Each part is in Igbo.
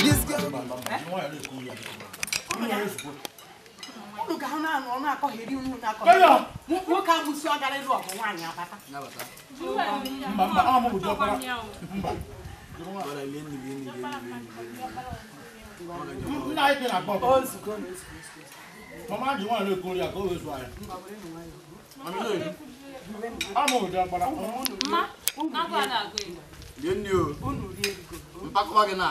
This girl. Mama, you want to go there? Go this way. I'm over there, but I'm not going. You knew. Pakubagana.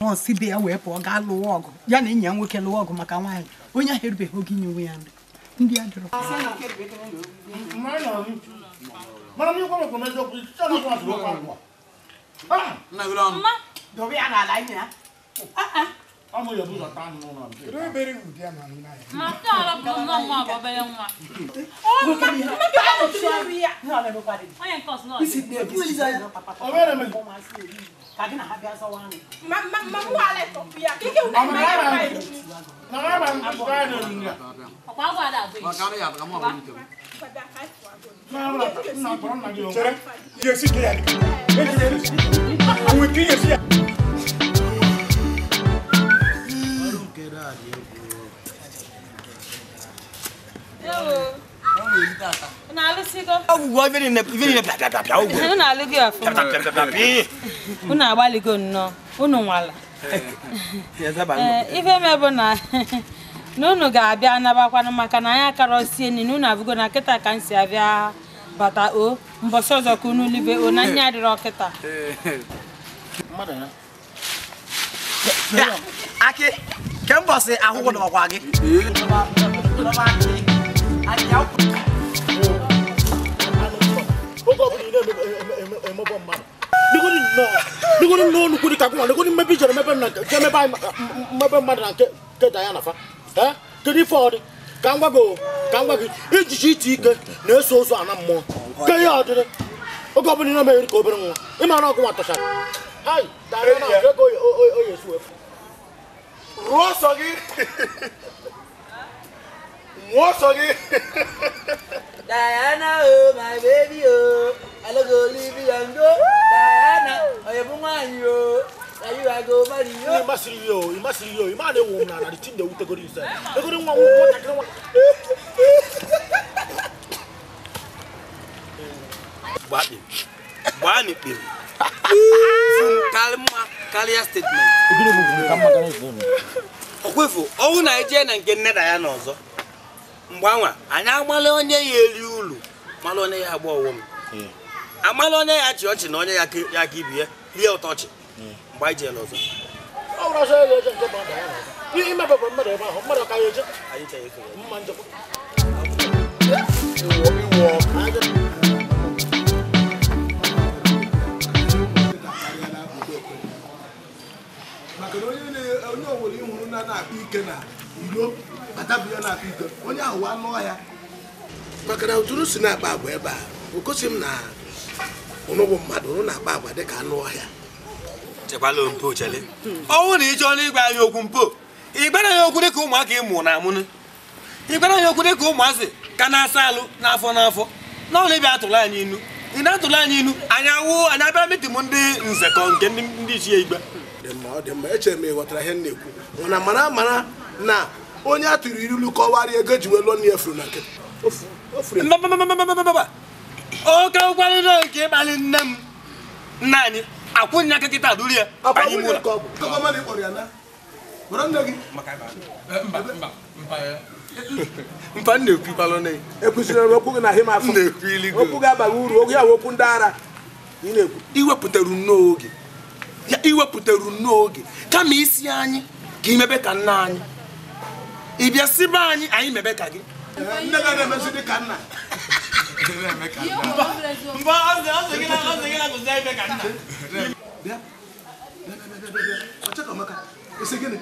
No, see, be away for a gal walk. Yanni, young wicked walk, Macawai. When you hear be hooking you and India. Ife mebo na nunu ga-abịa anabakwanụ maka na anyị akara sie nni na unu abụgo na kịta ka nsi abịa bata o mbọsị ọzọ ka unu libe o na nya adịrọ kịta. Aki ke mbọsị ahụhụ nọkwa gị. Diana, oh my baby, oh, I don't go leave you and go. Diana, oh you want you, now you I go marry you. You must you, you must you, you man a woman and the thing they would go inside. They go want Bani, Kalma, Kalia statement. Okwefo, owu na eje na nke nne Diana ọzọ. Mgbanwa, anyị amala onye ya eri ulu, mala onye ya agba ọwụm. Amala onye ya achị ọchị na onye ya ka ibi ya, rie ụtọ ọchị. Mgbe anyị jere ọzọ. Ọ bụrụ ọsọ ya eje nke mmadụ ya na ime bụ mmadụ ebe ahụ, mmadụ ka ya eje. Anyị chere efe. Mma njekwa. Maka na onye ọbụla ịhụrụ na na-akpa ike na ilo batabiya na-akpa ike onye ahụ anụ ọhịa maka na ụtụrụ si na-akpa agwa ebe a okosi m na ụnụ bụ mmadụ ụnụ na-akpa agwa dịka anụ ọhịa. Chekwala mpo chele ọnwụ na ịchọ n'ịgwa anyị okwu mpo ịgbara ya okwu dịka ụmụaka ịmụ na amụnụ ịgbara ya okwu dịka ụmụazị ka na-asa alụ n'afọ n'afọ na ọla ịbịa atụrụ anyị inu ị na-atụrụ anyị inu anyị awụ anyị abịa mitin ndị nzekọ nke ndị ichie igbe. Ọ dị mma echere m ịghọtara ihe m na-ekwu mana mara mara na onye a tụrụ ilu kọwara ego ji wee lụọ nne ya furu na nkịtị. Oke ụkwarịrị nke ịkpali nne m nna anyị akwụnye aka kịta duru ya anyị mụrụ. Mpa na-ekwukwalụ na ekwesịrị okwu gị na him afọ okwu gị abaghị uru okwu ya okwu ndị ara ị na-ekwu iwepụtaru n'oge ya iwepụtaru n'oge kama isi anyị ka imebe ka nna anyị ị bịa sibe anyị anyị mebe ka gị nne gị na-emezi dị ka nna mba ọzọ gị na ọzọ gị na gụzi ime ka nna bịa ọchọ ka maka isi gịnị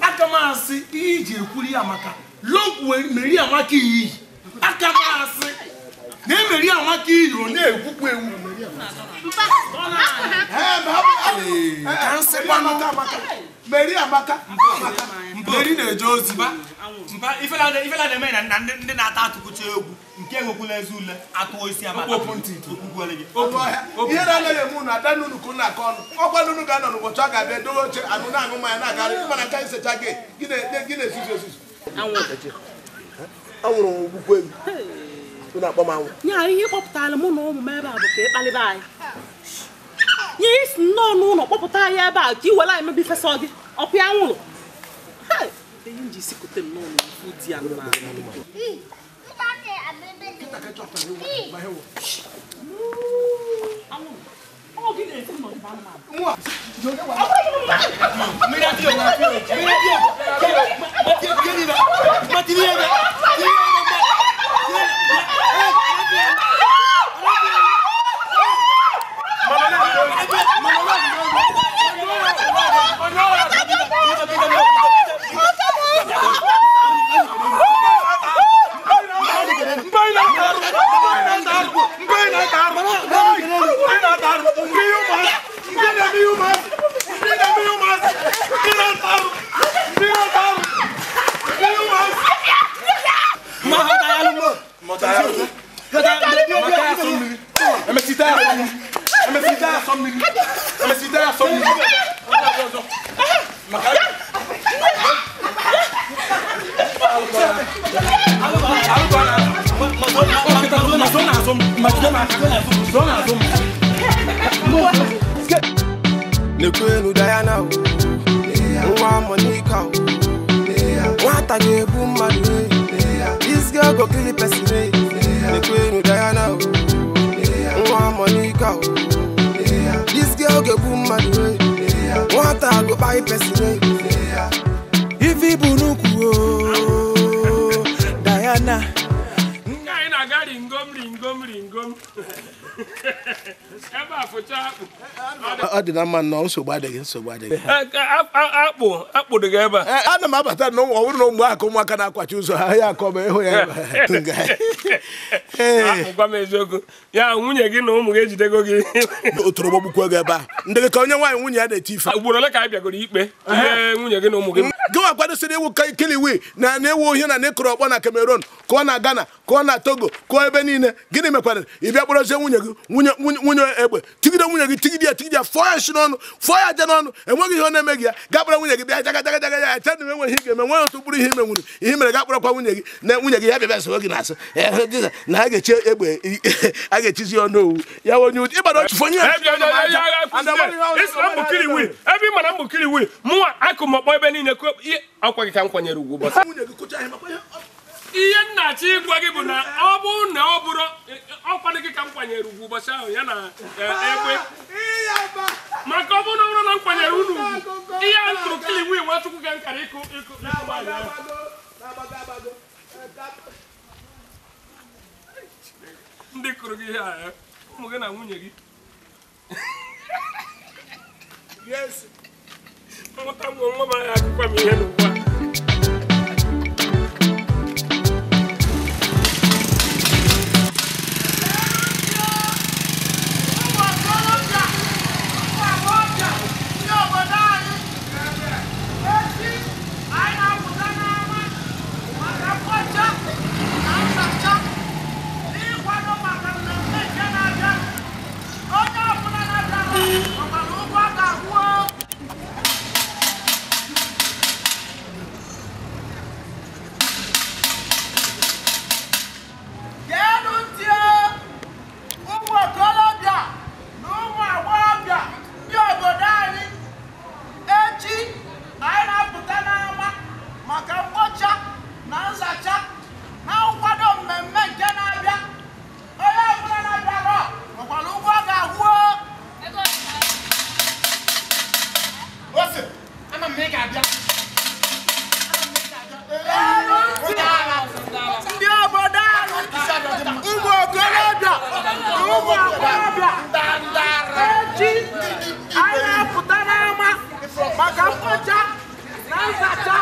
Aka m iji ekwuri ya maka meri amaka iyi aka m asị na emeri amaka iyi ọ na-ekwukwa ewu meri amaka meri na-eje ozi mba ifela na-eme na ndị na-ata atụkụcha egwu nke enwekwula ezi ule atụọ isi amaka ihe na-anaghị eme unu ada n'unu ka unu akọ ọnụ ọkwa n'unu ga-anọ n'ụbọchị ọ ga-abịa dowe oche anụ na-aṅụ mmanya na-agarị mana nke anyị secha gị gị na-esusu esusu anwụrụ ogbukwe m unu akpọ m anwụ nya ihe kpọpụtara mụ na ụmụ m ebe a bụ ka ịkpalịba anyị nye isi nnọọ n'ụlọ kpọpụta anyị ebe a ka i were anyị mebe ifesa gị ọkwa ya nwụrụ ihe m ji isi kote m n'ụlọ mfu di ya nna Nekwenu Diana nwa Monica nwata ga-egbu mmadụ this girl go kill person Nekwenu Diana nwa Monica this girl ga-egbu mmadụ nwata go kpai person ife ibu n'ukwu Diana anyị na-aga ringom ringom ringom ebe a fụcha akpụ ọ dị na mma nnọọ nsogbu adịghị nsogbu adịghị akpụ akpụ dị gị ebe a ana m abata na ọ bụrụ na ụmụaka ụmụaka na-akwachi ụzọ ha ya akọ ma ịhụ ya akpụ gwa m eziokwu ya nwunye gị na ụmụ gị ejidego gị otoro gbagbukwe gị ebe a ndị gị ka onye nwaanyị nwunye ya na-eti ife ugboro ole ka anyị bịagoro ikpe ihe nwunye gị na ụmụ gị gị nwa kwadosiri iwu kiliwi na na-ewu ohi na n'ịkụrụ ọkpọ na Cameroon kụọ na Ghana kụọ na Togo kụọ ebe niile gịnị mekwara ị bịa kpọrọzie nwunye gị nwunye egbe tigide nwunye gị tigide ya tigide ya fọọ ya nshi n'ọnụ fọọ ya aja n'ọnụ enweghị ihe ọ na-eme gị ya gaa kpọrọ nwunye gị bịa jaga jaga jaga ya eche na enweghị ihe ị ga-eme nweghị otu mkpụrụ ihe ime nwuru ihe mere gaa kpọrọkwa nwunye gị na nwunye gị ya bịa bịa sowe gị n'asụ na a ga-echi egbe a ga-echizi ọnụ owu ya onye ụdị ịgbara otu fonye ebe ị mara mbụ kiriwi mụnwa akụ m ọkpọ ebe niile akwa gị ka m kwanyere ugwu ụbọchị ihe nnachi ịgwa gị bụ na ọ bụrụ na ọ bụrụ ọkwanụ gị ka m kwanyere ugwu ụbọchị ahụ ya na egbe maka ọ bụrụ na ọ bụrụ na m kwanyere unu ugwu ihe a kụrụ kiliwi Nwachukwu ka m kara ịkụ ịkụ ndị kụrụ gị ihe a ụmụ gị na nwunye gị mmụta nwa m anya akụkwa m ihe n'ugbu a. ga-abịa. Ndị obodo ụmụ okorobịa ụmụ agbọghọbịa echi anyị na-apụta n'ama maka mkpocha na nzacha.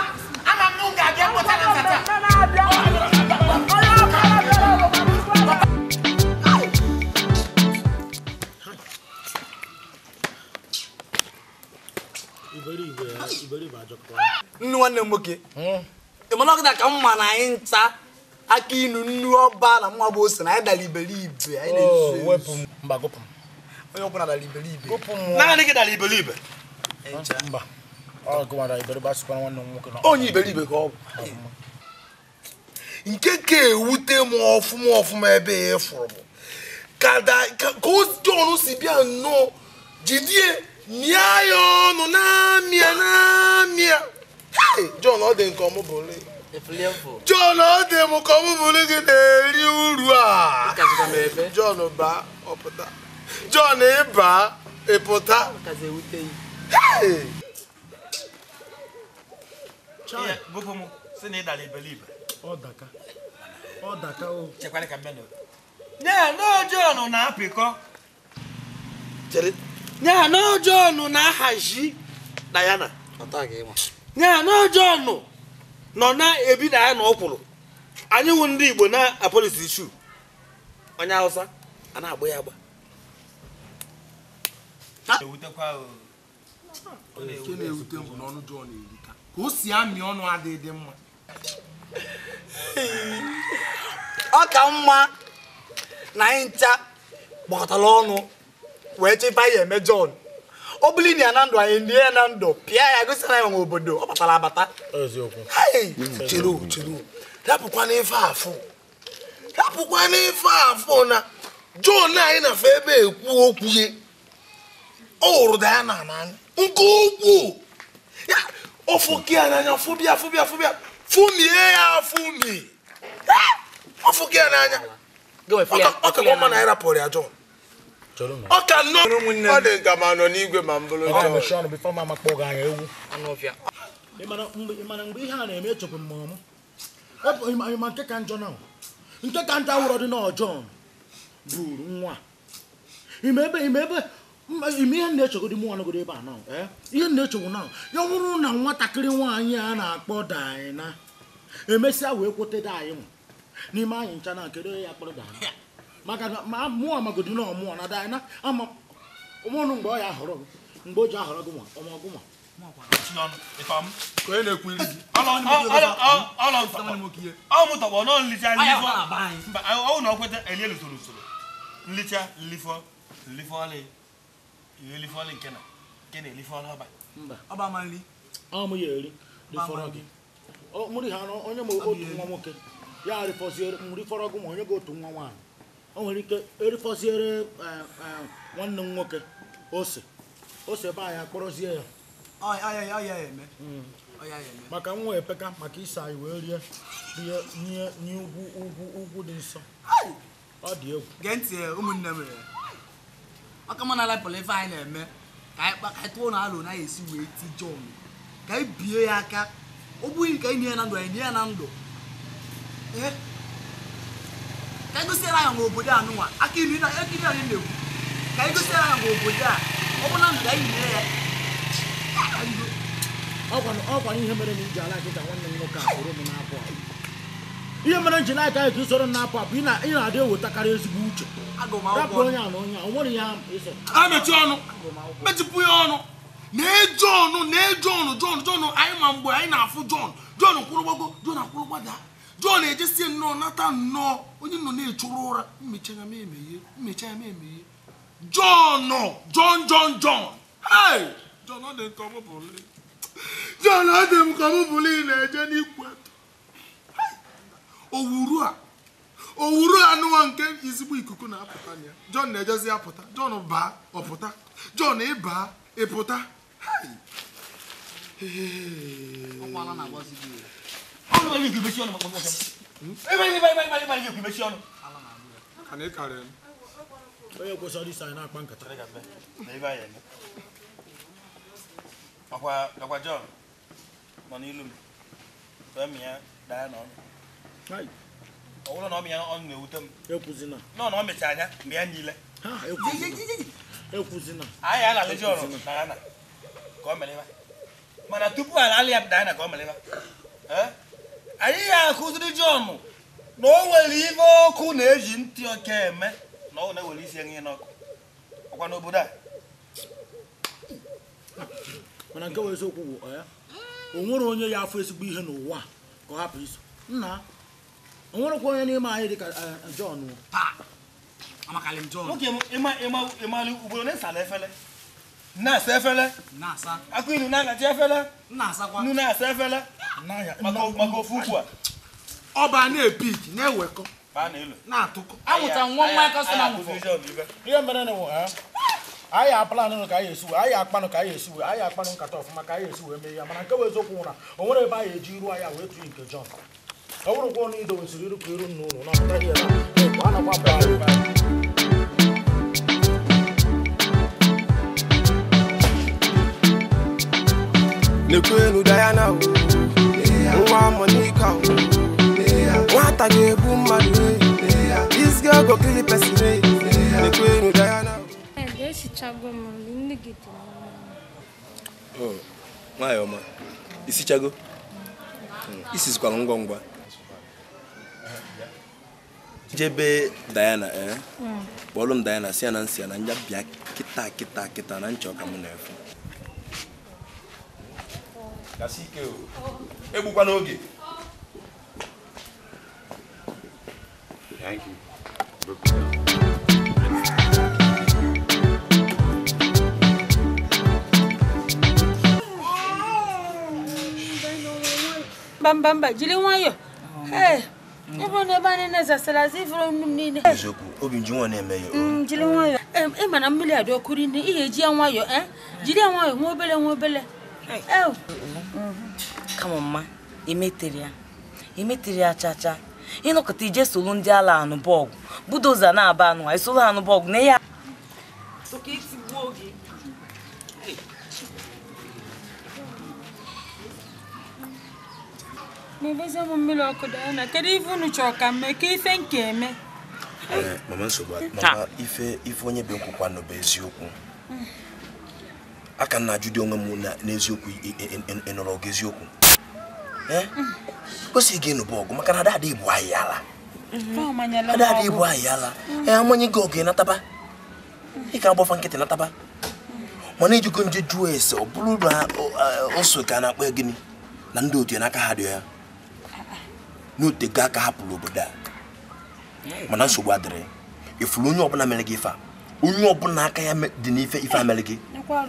Nnu nwanne m nwoke ịmana ọkụta ka mma na anyị ncha aka inu nnu ọba na mma bụ ose na anyị dara iberibe anyị na-ezu ezu. Onye ọbụla dara iberibe. Naanị gị dara iberibe. Mba. Ọ gụwara iberibe asịkwara nwanne m nwoke na onye iberibe ka ọ bụ. Nke ka ewute m ọfụma ọfụma ebe ị fụrụ bụ ka John si bịa nnọọ jidie mịa ya ọnụ na-amịa na-amịa. John ọ dị nke ọmụbụlị. John ọ dị m ka ọmụbụlị gị na-eri uru a. John baa ọpụta. John ịba ịpụta. John na-apịkọ. Nya na John na-ahazi Diana. Nya na John nọ na-ebi Diana ọkwụrụ. Anyị wụ ndị Igbo na apolisi shu. Onye Hausa a na-agba ya agba. Nke na-ewute m bụ n'ọnụ John erika. Ka o si amị ọnụ adịghị mma. Ọ ka mma na anyị ncha gbakọtara ọnụ wee chebe anyị eme John. Ọ bụrụ na ya na ndụ anyị ndị ya na ndụ pịa ya gosi na ya nwe obodo ọ batara abata. Chere chere rapụkwa n'ife afụ. Rapụkwa n'ife afụ na John anyị na-afọ ebe ekwu okwu ya. Ọ hụrụ Diana n'anya nke ukwuu. Ya ofu ya n'anya fụbịa fụbịa fụbịa fụmie ya fụmi. Ofu ya n'anya. Ọ ka mma na anyị rapụrụ ya John. Ọ ka nọ ọ dị nka ma nọ n'igwe ma mbụrụ John. Ịmana mgbe ihe a na-eme echekwa m ọmụ. Ịma nke ka njọ na nke ka njọ awụrọ dị na John buru nwa. Ime ebe ime ihe na-echegodi mụ anọgodi ebe a na ihe na-echegbu na ya nwụrụ na nwatakịrị nwaanyị a na-akpọ Diana emesịa wee kwute anyị nwa n'ime anyị ncha na kedu ya kpọrọ Diana maka na mụ amagodi na ọmụọ na Diana ama ụmụnụ mgbe ọ ya ahọrọ mgbe o ji ahọrọ gị nwa ọmọgụ nwa ọ mụ ya eri rifọrọ gị mụrụ ha onye ma otu nwa nwoke ya rifọziere m rifọrọ gị ma onye gị otu nwa nwaanyị o nwere ike erifọziere nwanne m nwoke ose ose ebe anyị akpọrọzie ya maka nwa epeka maka isa anyị wee rie rie nye ugwu ugwu ugwu dị nsọ ọ dị egwu. Gee ntị ụmụnne m ọka mana alapụla ife anyị na-eme ka anyị tụọ na alụ na anyị esi wee ti John ka anyị bie ya aka ọ bụghị ka anyị nye ya na ndụ anyị nye ya na ndụ ka anyị gosiere anyị n'obodo a nụnwa aka ilu anyị na-ekwu ka anyị gosiere anyị n'obodo a ọ bụ na ndụ ka anyị nye ya. Ọkwa ihe mere na iji ala akịka nwanne m nwoke a soro m n'afọ a ihe mere nji na-aka anyị ka isoro m n'afọ a bụ ị na-adị ewetakarị ezigbo uche rapụ onye a na onye a o nwere ihe ịsọ a mechi ọnụ mechipụ ya ọnụ na-eje ọnụ na-eje ọnụ John John anyị ma mgbe anyị na-afụ John John kwụrụ gbago John akwụrụ gbada John ejesie nnọọ nata nnọọ onye nọ na-echuru ụra mmecha ya emeghe mmecha ya emeghe John John John John hey John ọ dị nke ọmụbụlị John ọ dị m ka ọmụbụlị na-eje n'ikwu owuru a owuru anụwa nke ezigbo ikuku na-apụta na ya John na-ejezi apụta John baa ọpụta John ịbaa ịpụta. Onye kwesịrị isi anyị na-akpa nkata ọkwa John nọ n'ilu m wee mịa daa n'ọnụ. Ọ bụrụ na ọ mịa ọnụ na-ewute m. Ekwuzina. Nọ na ọ mịcha anya mịa niile. Ekwuzina. Anyị ala John na Ghana ka ọ mere ebe. Mana tupu ala alị ya Diana ka ọ mere ebe. Anyị ya akụziri John na o nwere ife ọkụ na-eji ntị ọka eme na ọ na-ewere isi enye n'ọkụ. Ọkwa n'obodo a. Mana nke wee eziokwu bụ ya o nwere onye ya afọ ezigbo ihe n'ụwa ka ọ hapụ iso. Nna o nwerekwa onye n'ime anyị dịka John. Amakalị m John. Nwoke ịmalụ ugboro na-esala efele. Na-asa efele. Na-asa. Akụ ilu na-agachi efele. Na-asakwa. Nnu na-asa efele. Maka ofu ukwu a. Ọba na-epik na-ewekọ. Na-atụkọ. Anwụta nwa nwa kọstọma nwụfọ. Ihe mere na anyị aplanụ ka anyị esi wee anyị akpanụ ka anyị esi wee anyị akpanụ nkata ọfụma ka anyị esi wee mee ya mana nke bụ eziokwu nwụra o nwere ebe anyị eji iru anyị wee tụọ nke John. Ọ bụrụkwa ọnụ ido wesịrị iru ka iru nna ụlọ na-apụta ihe na a nakwa apụ anyị. Nekwenu Diana o, nwa Monica o, nwata ga-egbu mmadụ e, this girl go kill person e, Nekwenu Diana o. Esichago m nri, nne gị dị mma. Nwanyị ọma, isichago? Isizikwara ngwa ngwa. Jebe Diana kpọrọ m Diana si ya na nsị ya na nja bịa kịta kịta kịta na nchọ ka mụ na-efu. Gasị ike o, egbukwa n'oge. Thank you. Mba mba jiri nwayọ. Ee, ebe na ebe anyị na-ezasara azụ ifuru nnu m niile. Eziokwu, obi nju nwa na-eme ya. Jiri nwayọ. Ị ma na mmiri adị ọkụ rinne, ị ga-eji ya nwayọ, jiri ya nwayọ nwa obele nwa obele. Kama mma, emetere ya chacha. Ịnọkọta ije solu ndị ala anụ bọọgụ. Budoza na-aba anụ, esolu anụ bọọgụ na ya. N'ebezi m mmiri ọkụ Diana, kedu ife unu chọrọ ka m mee? Ka ife nke eme? Mama nsogbu, mama ife onye bi nkwụkwa nọ bụ eziokwu. Aka na ajụdị onwe m n'eziokwu ị nọrọ ọgụ eziokwu. Kwesịghị gị ịnụbụ ọgụ maka na ada adị ibu anyị ala. Ada adị ibu anyị ala. Amanye gị ọgụ ịnataba. Ị ka agbafa nkịtị nataba. Mana ijikọ nje jụọ ese ọ bụrụ na ose ka a na-akpọ ya gịnị na ndị otu ya n'aka ha dị ya. N'otego aka hapụrụ obodo a. Mana nsogbu adịrị. Ifuru onye ọbụla mere gị ife a. Onye ọbụla aka ya dị n'ife ife a mere gị.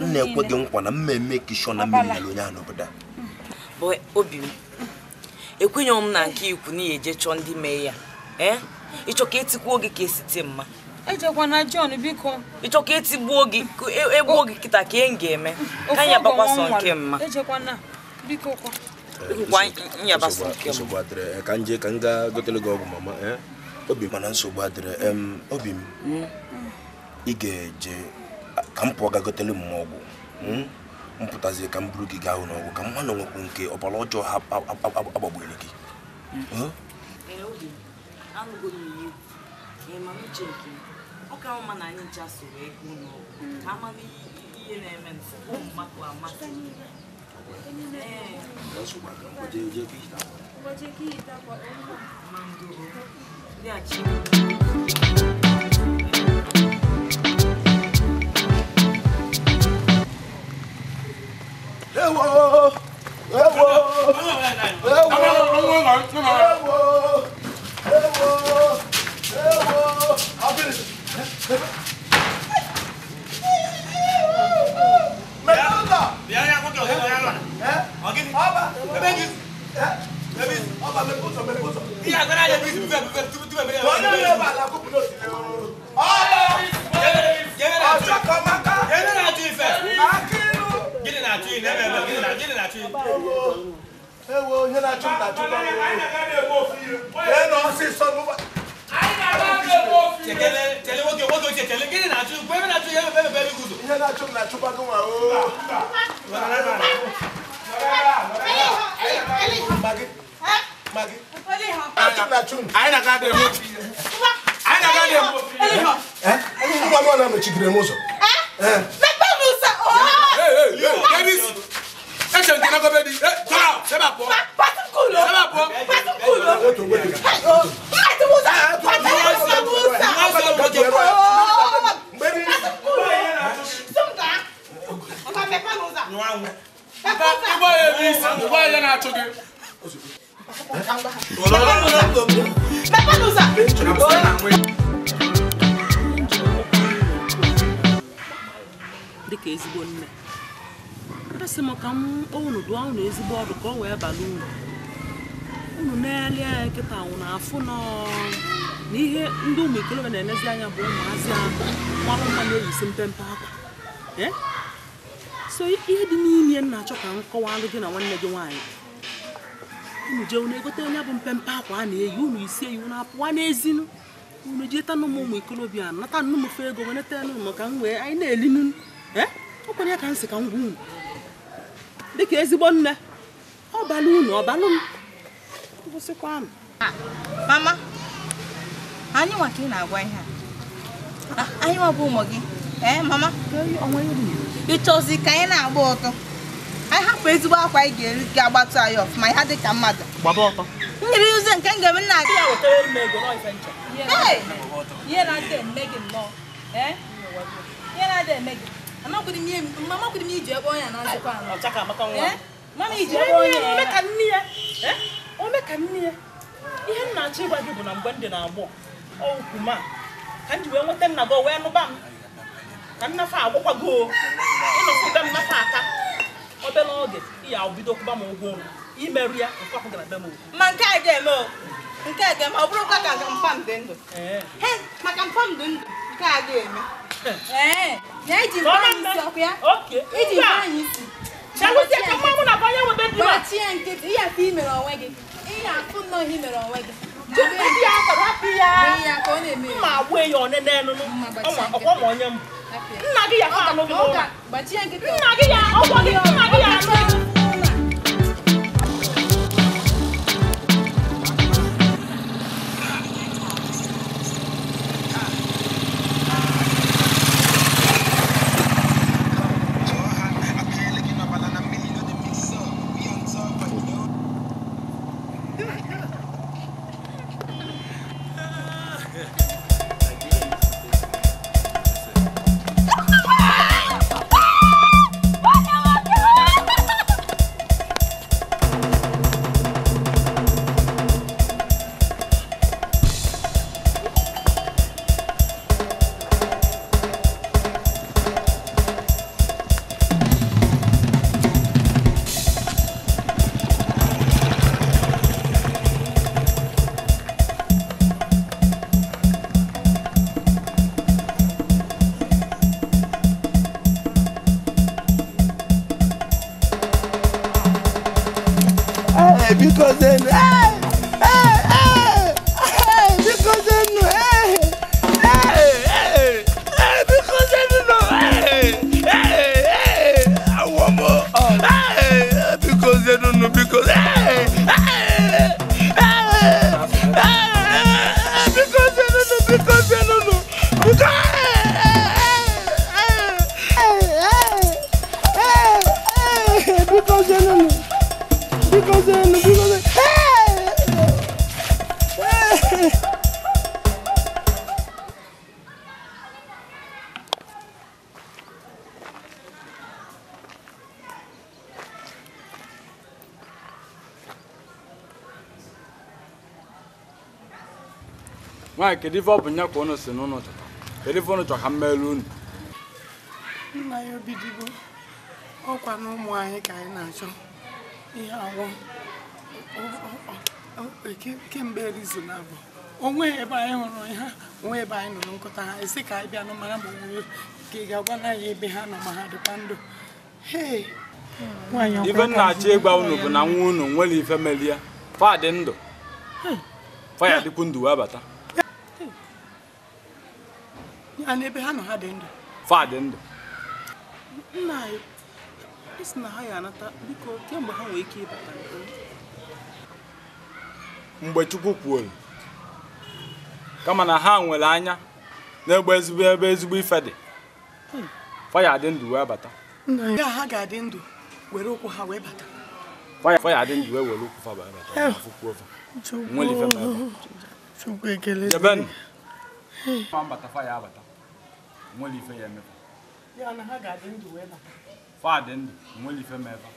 M na-ekwe gị nkwa na mmemme kishọn na mmiri nyere onye ahụ n'obodo a. Bụ obi m, ekwenyeghị m na nke ikwu na eje chọọ ndị mee ya. Ịchọ ka etikwuo gị ka esi tie mma. Ejekwana John biko. Ịchọ ka etigbuo gị egbuo gị kịta ka ihe m ga-eme. Ka anyị agbakwa nke mma. Ejekwana biko kwa. Nsogbu adịrị ka nje ka m gaa gotere gị ọgwụ mama. Obi mana nsogbu adịrị obi m ị ga-eje ka m pụọ ga gotere m ọgwụ. M pụtazie ka m buru gị gaa ụlọ ọgwụ ka m nwa nwekwu nke ọbara ọjọọ ha agbagburu gị. Ewo! Ewo! Ewo! Ewo! Ewo! Ewo! Dịka ezigbo nne asị m ka m unu dụọ unu ezigbo ọdụ ka ọ wee bala unu unu na-ele anya nkịta unu afụ nọ na ihe ndị ụmụ ikolobịa na-elezi anya bụ ụmụazị ahụ mara mma na-eyisi mpempe akwa. So ihe dị n'ime m na-achọ ka m kọwalụ gị na nwanne gị nwaanyị unu jee unu egote onye bụ mpempe akwa a na-eyi unu isi eyi unu apụwa n'ezinu unu jee ta n'ụmụ ụmụ ikolobịa nata nnụmụfe ego weneta nụ ka m wee anyị na-elinu. Ọ kwere ya ka m sị ka m gwa unu dịka ezigbo nne ọ balụ unu ọ balụ m kwụsịkwa m. Mama, anyị nwa ka ị na-agwa ihe a, anyị nwa bụ ụmụ gị. Mama, ị chọzi ka anyị na-agba ọtọ, anyị hapụ ezigbo akwa anyị ga-eri ga-agbatụ anyị ọfụma ihe dị ka mmadụ gbaba ọtọ nyere ụzọ nke m ga-eme nna gị. Ihe na-adị eme gị nnọọ, ihe na-adị eme gị. Mama kwuru m iji ebe onye na-azụkwa anụ. Mama iji ebe onye ome ka nne ya. Ihe m na-achọ ịgwa gị bụ na mgbe ndị na-agbọ ọkwuma ka m ji wee nweta nna gị wee nụba m ka nnafe agwụkwa gị ịnọfụbe m nafe aka obere oge iya bido kwụba m ụgwọ ụlọ imerụ ya nke ọkụ gara be m okwu. Ma nke a ga-eme o, nke a ga-eme ọ bụrụkwa ka mpa m dị ndụ. Maka mpa m dị ndụ nke a ga-eme. Iji mpa anyị isi ọkụ ya. Iji mpa anyị isi. Gbachie nkịtị, ihe afọ i mere onwe gị. Ihe afụ nnọọ ihe i mere onwe gị. Mma agwụ ya onene nụnụ ọkwa ma onye mbụ. Nna gị ya ka anụ gị n'ụlọ. Nna gị ya ọgwọ gị, nna gị ya anụ gị. Nwaanyị, kedu ife ọ bụ nya ka unu si n'ụlọ chọta? Kedu ife unu chọ ka m meelu unu? Nna ya obidigo, ọkwa na ụmụ anyị ka anyị na-achọ ihe awọ kemgbe erizu na abụọ. Onwe ebe anyị hụrụ ha, onwe ebe anyị nọ nkụta ha, esi ka anyị bịa nụ mara ma onwe ka ị ga-agwa na ya ebe ha nọ ma ha dịkwa ndụ. Ife m na-achọ ịgwa unu bụ na nwa unu nwere ife melie fa dị ndụ, fa ya dịkwu ndụ wee bata. Ya n'ebe ha nọ ha dị ndụ. Fa dị ndụ. Nna anyị, isi na ha ya anata biko kemgbe ha nwee ike ịbata. mgbe Chukwu kwuolu kama na ha nwere anya na-egbe ezigbo ebe ezigbo ife dị fa ya adị ndụ wee bata. Ha ga-adị ndụ were ụkwụ ha wee bata. Fa ya adị ndụ wee were ụkwụ fa wee bata. Nwere ife ma Chukwu ekele. Jeben. Fa mbata fa ya abata. Nwere ife ya emefa. Ya na ha ga-adị ndụ wee bata. Fa adị ndụ nwere ife mefa.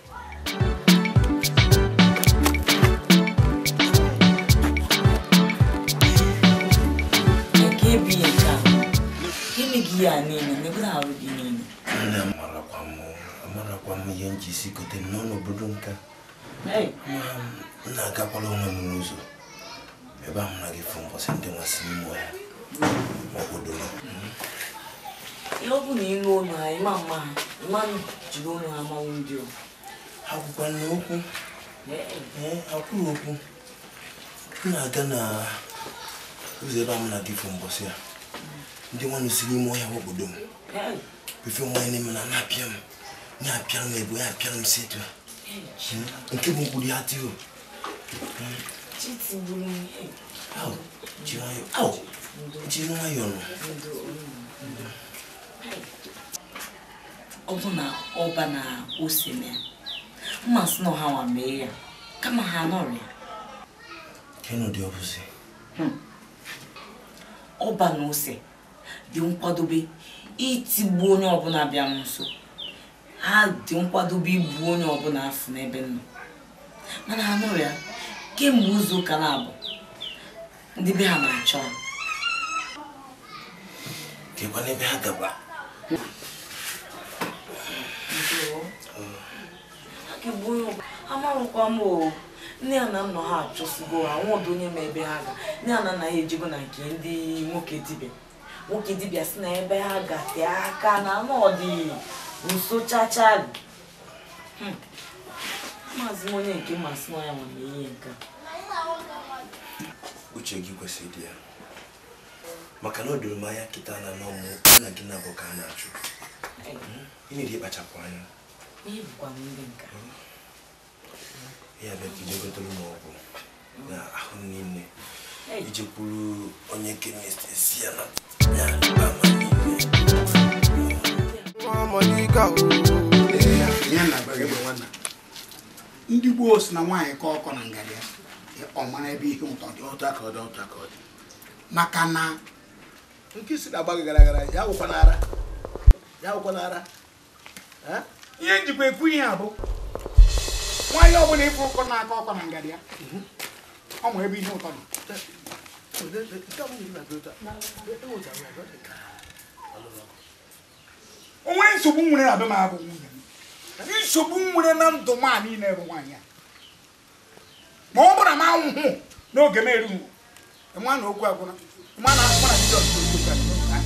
Gịnị gị ya niile na-egodo arụ gị niile? Nne amarakwa m ihe nji isi gote m n'obodo nka. M na-agakwala onwe m n'ụzọ ebe ahụ na gị fụ mbọsị ndị nwasị n'ime ọhịa ma ọ bodo m. Ihe ọ bụ na ịnụ olu ha ịma mma ha ịma jiri olu ha manwụ ndị o. Ha kwukwana okwu. Ha kwuru okwu. M na-aga na ụzọ ebe ahụ na gị fụ mbọsị ya. Ndị nwanne si n'ime ọhịa obodo m. Ife nwaanyị na-eme na na-apịa m. Na-apịa m ebe ya-apịa m si etu a. Nke bụ mkpụrụ ya atịghị. Jiri nwayọọ nụ. Ọ bụ na ọba na ose na ya. Mma sị na ọha nwa mee ya. Kama ha nọrọ ya. Kenụ dị ọbụzi? Ọba na ose dị nkwadobe itigbu onye ọbụla bịa m nso. Ha dị nkwadobe igbu onye ọbụla afọ n'ebe nọ. Mana ha nụrụ ya kemgbe izu ụka na-abụ ndị be ha na-achọ ha. Kekwa n'ebe ha gaba. Ha kegbu onye ọbụla amarụkwa m o. Nne ya na nna ha achọsigo ha nwọdụ onye ma ebe ha ga. Nne ya na nna ha ejego na nke ndị nwoke dibịa. Nwoke dibịa si na ebe ha gate aka na anọdị nso chachali. Maazị m onye nke masị na ya nwere ihe nke a. Uche gị kwesịrị ịdị ya. Maka na o doro m anya kịta na n'ọmụ na gị na-abụ ka a na-achụ. Ị na-eri ịkpachapụ anya. Ihe bụkwa ndị nke a. Ya bịa ka ijegotere m ọgwụ na ahụ niile. Ije kwuru onye kemist esi ya na ya ama niile. Ndị gboo si na nwaanyị ka ọkọ na ngarị ya ọ mara ebe ihe ụtọ dị. Maka na nke isi na-agba gị gara gara ya wụkwa n'ara. Ya wụkwa n'ara. Ihe njikwa ekwu ihe a bụ nwaanyị ọbụla ịfụ ụkọ na-akọ ọkọ na ngarị ya ọ ma ebe ihe ụtọ dị. O nwere nsogbu nwere na be m abụ nwunye m. Nsogbu nwere na ndụ m a niile bụ nwaanyị a. Ma ọ bụrụ na m anwụhụ n'oge m erughị nwa na okwu agwụna nwa na akwụkwọ na Jizọs bụ okwu agwụna.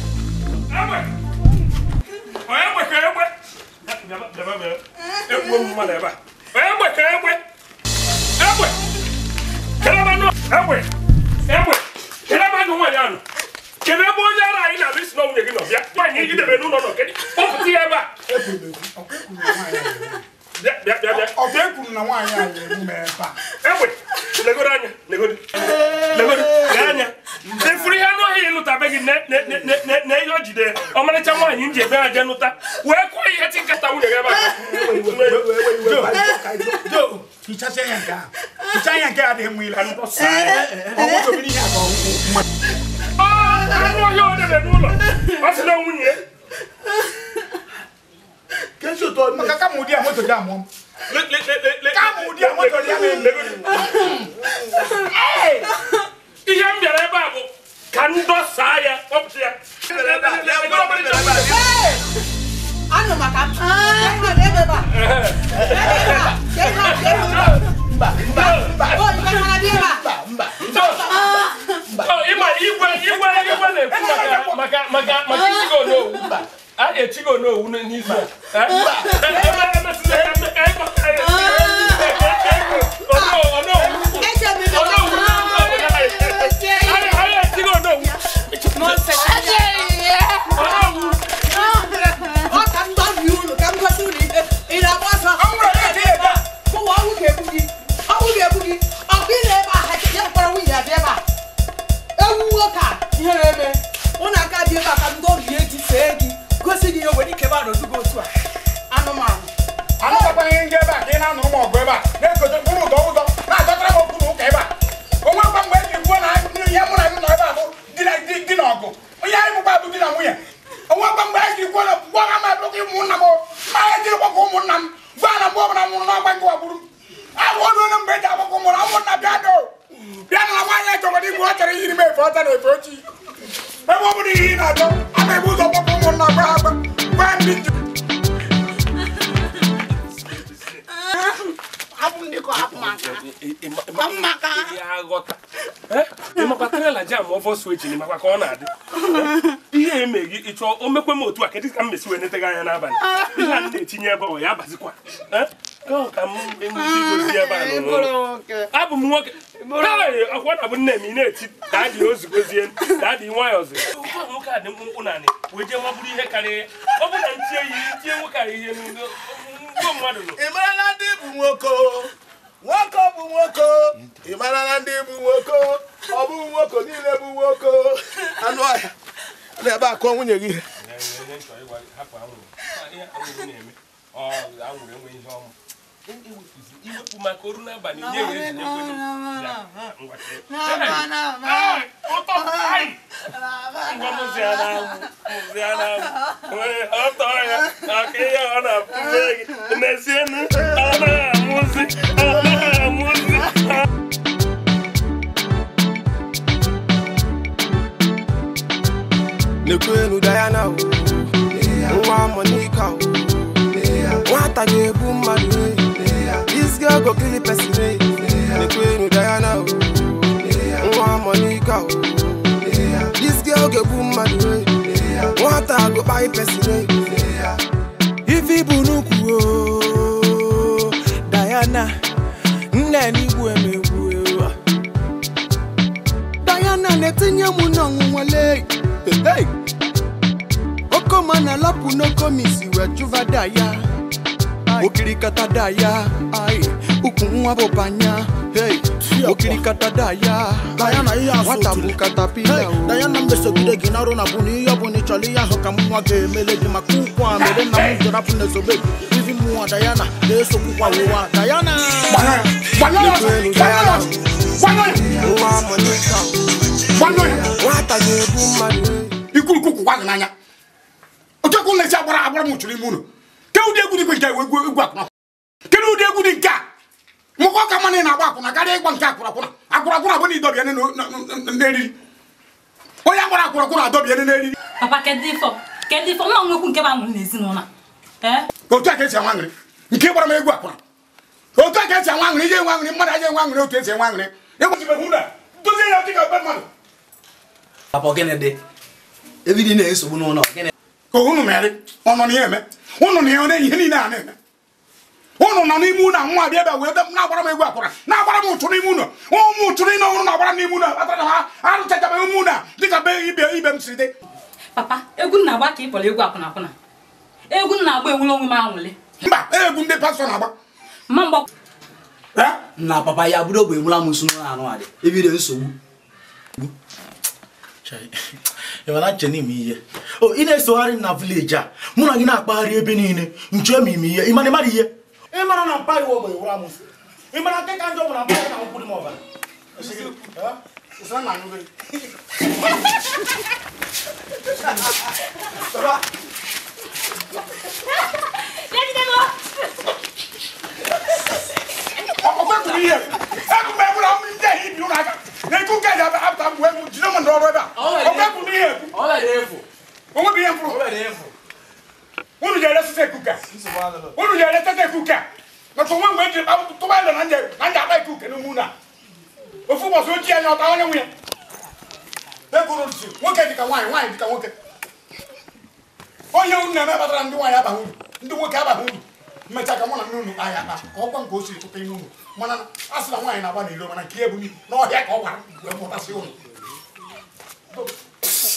Egbe ka egbe. Egbuo m mmadụ ebe a. Egbe ka egbe. Egbe. Kedụ egbe. Egbe. Kedụ ebe anụ nwaanyị anụ? Kedụ ebe onye ara anyị na-alụ isi na nwunye gị nọ bịa? Nwaanyị iji debe n'ụlọ nọ kedụ? Kpọpụta ya ebe a. Bịa bịa bịa bịa. Ọ bụ ekwuru na nwaanyị a ga-egbu m ebe a. Egbe. Legoro anya. Legoro. Legoro. Lee anya. Efuru ihe anụ ọhịa ịlụta be gị na ihe o jide ọmarịcha nwaanyị nji ebe ha jee nụta wee kụọ ihe ti nkata nwunye gị ebe a. Hichasịa ya nke ahụ. Hichaa ya nke adịghị mma ile. Ọ ihe a ka anụ ọhịa o debe n'ụlọ ọ sị na nwunye. Maka kama ụdị a moto dị amụọ m. Kama ụdị a moto dị amụọ m. Ihe m bịara ebe a bụ ka m dọsaa ya kpọpụta ya. Anụ maka m. Mba mba mba mba. Ịma igwe igwe igwe na-ekwu maka maka maka isi gị onowu. A ga-echi gị onowu n'izu a. ka ị na-anụrụ m ọgụ ebe a na-ekote mkpụrụ ụdọ ụdọ na-achọtara m okwu na ụka ebe a onwekwa mgbe eji kwuo na ihe mụ na gị nọ ebe a bụ di na ọgụ onye anyị bụkwa bụ di na nwunye onwekwa mgbe anyị jiri kwuo na gwa ha ma bụrụkwa ụmụnna m ma anyị jiri kwakwa ụmụnna m gwa na mgbe ọbụla nwụrụ n'ọgba nke wagburu abụ ọdụ onye mgbe eji agbakọ mụrụ ụmụnna bịa do bịa na nwaanyị achọgoro igwe ọ chọrọ iyiri m efe ọcha na efe ojii ebe ọ bụrụ ihe ị na-achọ a na-ebu ụzọ kpọkọ ụmụnna gwa ha gwa ndị njem. Ịmakwa trela jam ọfọ switch makwa ka ọ na-adị ihe eme gị ịchọ o mekwe m otu a kedụ ka m mesi wee nete gị anya n'abalị ihe a na-etinye ebe ọ ya abazikwa ka m gozi ebe a abụ m nwoke ọkwa na bụ nne m ị na-eti daadị ozugozie daadị nwayọzi nwoke a dị mkpụmkpụ naanị wee jee mabụrụ ihe karịrị ya ọ bụ na ntie ihe ntie nwoke a ihe n'ugbo mmadụ nọ. Ị mara na ndị bụ nwoke nwoke bụ nwoke ị mara na ndị bụ nwoke ọ bụ nwoke niile bụ nwoke anụ ọhịa na-ebe akọ nwunye gị iwepụ maka oru n'abalị nye ya eji Nekwenu Diana nwa Monica nwata ga-egbu mmadụ. This girl go kill the person. Nekwenu Diana nwa Monica. This girl ga-egbu mmadụ. Nwata go kpai person. Ife ibu n'ukwu Diana nne n'igwu emegbu. Diana na-etinye m n'ọnwụnwa lee. Okoma na lapụ n'okomisi wee jụva daya okirikata daya ai ukwu nwa bụ banya okirikata daya nwata bụ katapila. Diana mmesogide gị n'ọrụ na bụ na ihe ọ bụ na ị chọrọ ihe ahụ ka m nwa ga-emele gị maka ụkwụ a mere nna m jọrọ apụ na-esobe ivi mụnwa Diana na-esokwukwa ụwa Diana. Ikwurukwu kwụkwa gị n'anya otu ekwu na-esi agbara agbara m chụrụ ime ụlọ ke ụdị egwu dị nke egwu egwu akwụna kedu ụdị egwu dị nke a mụkọ ka mmanụ na-agba akwụna karịa ịgba nke akwụnakwụna akwụnakwụna bụ na ịdọbịa n'eriri onye agbara akwụnakwụna adọbịa n'eriri. Papa kedu ifo nwa nwekwu nke bụ anwụrụ n'ezinụlọ a otu a ka esi anwa aṅụrị nke gbara m egwu akwụna otu a ka esi anwa aṅụrị ije enwe aṅụrị mmadụ aja enwe aṅụrị otu esi enwe aṅụrị egwuzibeghị ụlọ dozie ya dịka be mmadụ. Papa gịnị dị ebidi na-esogbu n'ụlọ gịnị ka unu mere ọ nọ n'ihe eme unu na ihe ihe niile a na-eme unu nọ n'ime ụlọ nwa bịa ebe wee na-agbara m egwu akwụna na-agbara m ụchụ n'ime ụlọ ụmụ ụchụ niile ọhụrụ na-agbara n'ime ụlọ kpatara na ha arụchachabeghị ụmụ ụlọ dịka be ibe ibe m si dị. Papa egwu na-agba ka ị kpọrọ egwu akwụna akwụna egwu na-agba enwere onwe m anwụle. Mba egwu ndị pastọ na-agba mma mgbọ na papa ya bụrụ ogbe enwela m nso n'ụlọ anụ adị ebiri nsogbu. Ị nche n'ime ihe o ị na-esogharị na vileji a mụ na gị na-akpagharị ebe niile nche m ime ihe ị mara ihe ị mara na mpa iwe ogbe wụrụ amụsị ị mara nke ka njọ bụ na mpa na nkwụ dị m ọbara. Nwoke dịka nwaanyị nwaanyị dịka nwoke onye unu na-eme kpatara ndị nwaanyị abaghị uru ndị nwoke abaghị uru mmecha ka mụ na nne unu kpaa ya akpa ka ọ gwa m ka o siri tụta ime unu mana a sị na nwaanyị na-agba n'iro mana nke ebu n'ọhịa ka ọ gbara wee mụtasị unu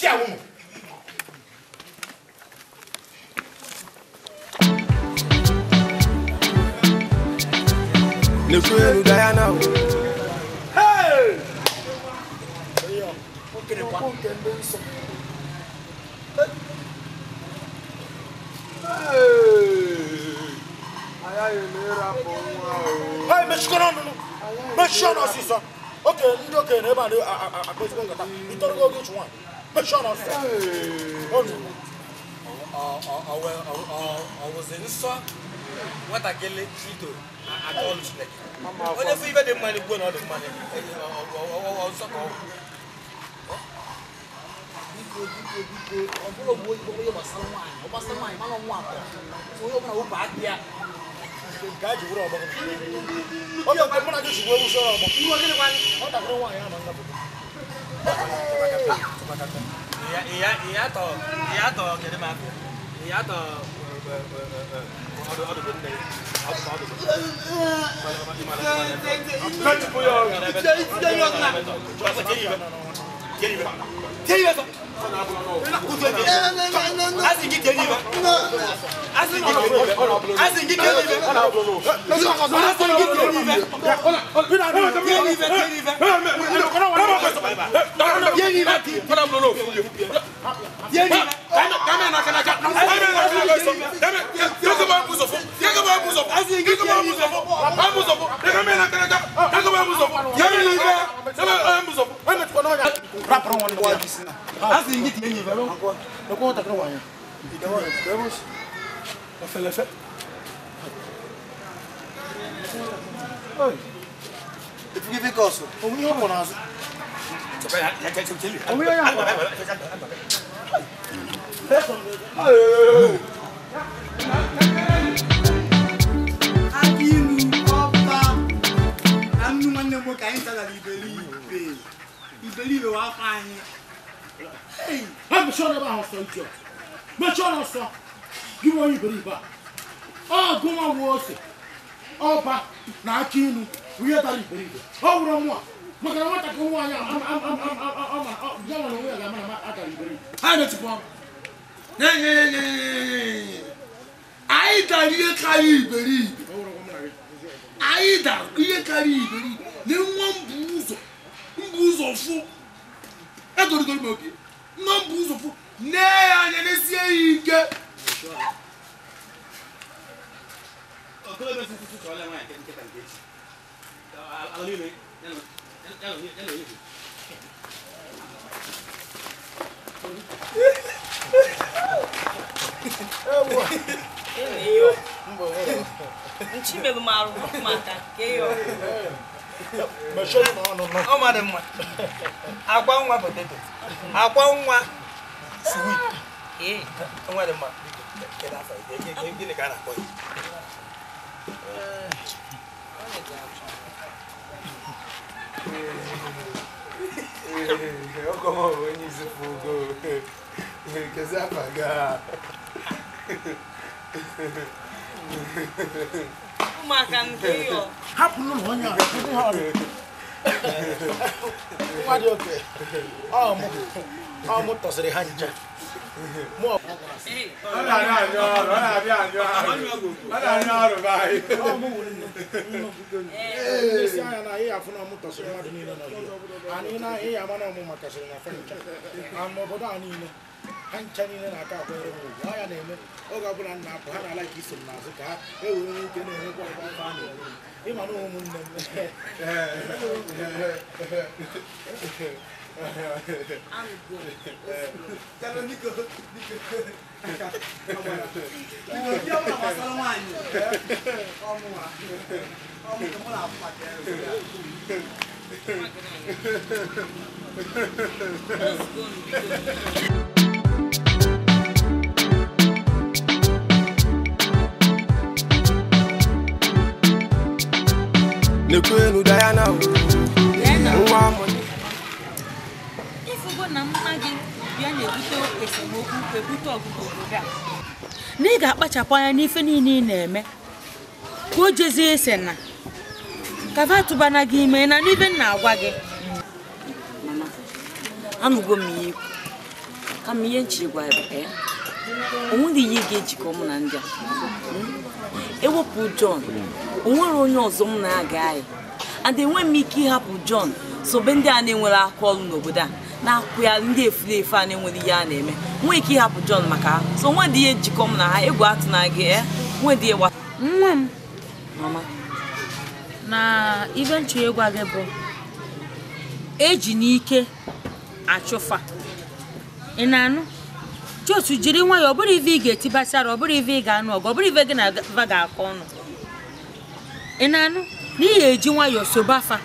ya unu. Nekwenu Diana. Hey! Hey, mechikọrọ ọnụ mechie ọnụ ọsịsọ. Okenye ndị okenye na ebe a na-akpa ezigbo nkata. Ịtọrọ oge ịchụ nwaanyị. Mechie ọnụ ọsịsọ. Ọ wụzi nsọ nwatakịrị ito aka ọlụ Chineke. Onye fụ ibe dị mma n'igwe na ọ dị mma nsọ ka ọ bụ. Biko biko biko ọ bụrụ bụ onye gbasara nwaanyị ọ gbasara nwaanyị mana nwa atọ onye ọbụla wepụ aka ya. Nke a ji were ọgbọ oge nke mụ na gị chigbu ewu soro ọgbọ nwatakịrị nwaanyị ama nnapụta. Ọba na aka inu ihe dara iberibe ọ wụrụ mụ a maka na nwatakịrị nwaanyị a ya nwere onwe ya ga-ama na adara iberibe. Ha mechipụ ọnụ. Anyị dara ihe karịa iberibe. Anyị dara ihe karịa iberibe. Na nwa mbụ ụzọ fụ egorigoro m oge nwa mbụ ụzọ fụ nee ya anya n'ezie ya ike. Akwa nwa potato, akwa nwa sweet. Nwa dị mma. Gịnị ka a na-akpọ ya? Ọkọ onye isi fugo kezi afa ga. Ụmụaka nke yo. Hapụ n'ụlọ onye a. Nwa dị oke. Ọ mụ tọsịrị ha ncha. Esi anya na ihe afụ na ọmụ tọsịrị mmadụ niile nọ anyị na ihe ama na ọmụ makasịrị na fencha ama obodo a niile ha ncha niile na-aka akwanyere m ugwu. Ọ ya na-eme oge ọbụla m na-apụ ha na-ala ka iso m n'azụ ka ha ewere nwee ike na-enwekwa ọgba afọ a na-enwe ịma na ụmụnne m. Nekwenu Diana, nwa money. Ifugo na mma gị bịa na-ebute esemokwu ebute ọgụgụ obodo a. Na ị ga-akpachapụ anya n'ife niile ị na-eme ka o jezie ese na ka va tụbana gị ime na n'ife m na-agwa gị. Mama, anụgo m ihe ikwu kama ihe nchiri gwa ya bụ o nwere ihe ga-ejikọ mụ na ndị a. Ewepụ John, o nwere onye ọzọ m na-aga anyị and enwe m ike ịhapụ John sobe ndị a na-enwere aka ọrụ n'obodo a na-akwụ ya ndị efuru efu a na-enwere ihe a na-eme. Nwee ike ịhapụ John maka ha so nwe dị ihe njikọ m na ha egwu atụ na gị nwee dị ihe nwa m Mama na ibe nchọ ịgwa gị bụ eji n'ike achụfa. Ị na-anụ? Jotu jiri nwayọọ, ọ bụrụ ife ị ga-etibasara, ọ bụrụ ife ị ga-anụ ọgụ, ọ bụrụ ife gị na va ga-akọ ọnụ. Ị na-anụ? Na ị ga-eji nwayọọ sobe afa.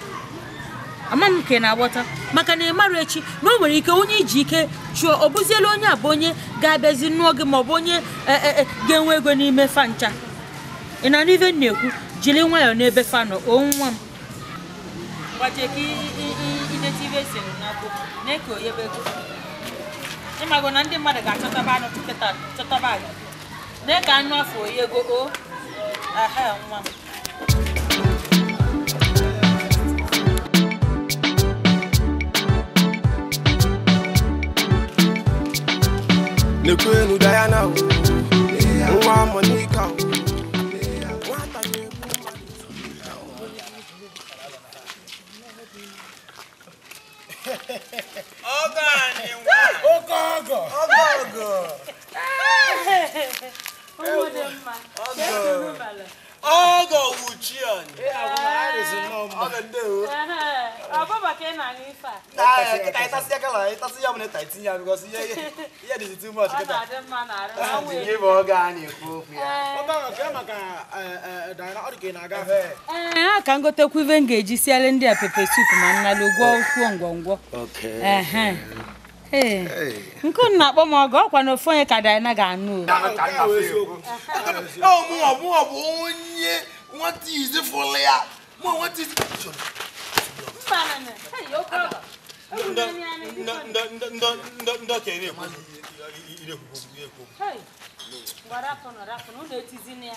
Ama m ka ị na-aghọta maka na ị mara echi na o nwere ike onye iji ike chụọ ọ bụziela onye a bụ onye ga-abịazi nụọ gị ma ọ bụ onye ga-enwe ego n'ime fa ncha. Ị na-anụ ife m na-ekwu? Jiri nwayọọ n'ebe fa nọ, o nwa m. Ịmago na ndị mmadụ ga-achọtaba anụ kịta chọtaba agụ. Na-eke anụ afọ oyi ego o. Aha nwa m. Nekwenu Diana o, nwa Monica o. Ọgọ Ọgọ wuchi anyị. Ọ bụ maka ị na-aṅụ ife a. Kịta ịtasị ya kala, ịtasị ya bụ na ịta itinye ya because ihe dịzi too much Ọ kịta. na-adị mma n'arụ. Ihe bụ ọgọ a na-ekwu okwu ya. Ọba nke maka Diana, ọ dị ka ị na-aga. Ee, a ka m gotekwa ife m ga-eji siele ndị a pepe soup ma nnalụ gwọọ kwuo ngwongwo. Ehe. Ee. Nke unu na-akpọ m ọgọ, ọkwa na ofu onye ka Diana ga-anụ o. Ọ mụọ bụ onye nwata izi fụlụ ya. Mụọ nwata izi. Mba, na, na. Hey, oke ọgọ. Ndị okenye na-ekwu ekwu. Hey. Ngwa rapụnụ rapụnụ, unu etizina ya.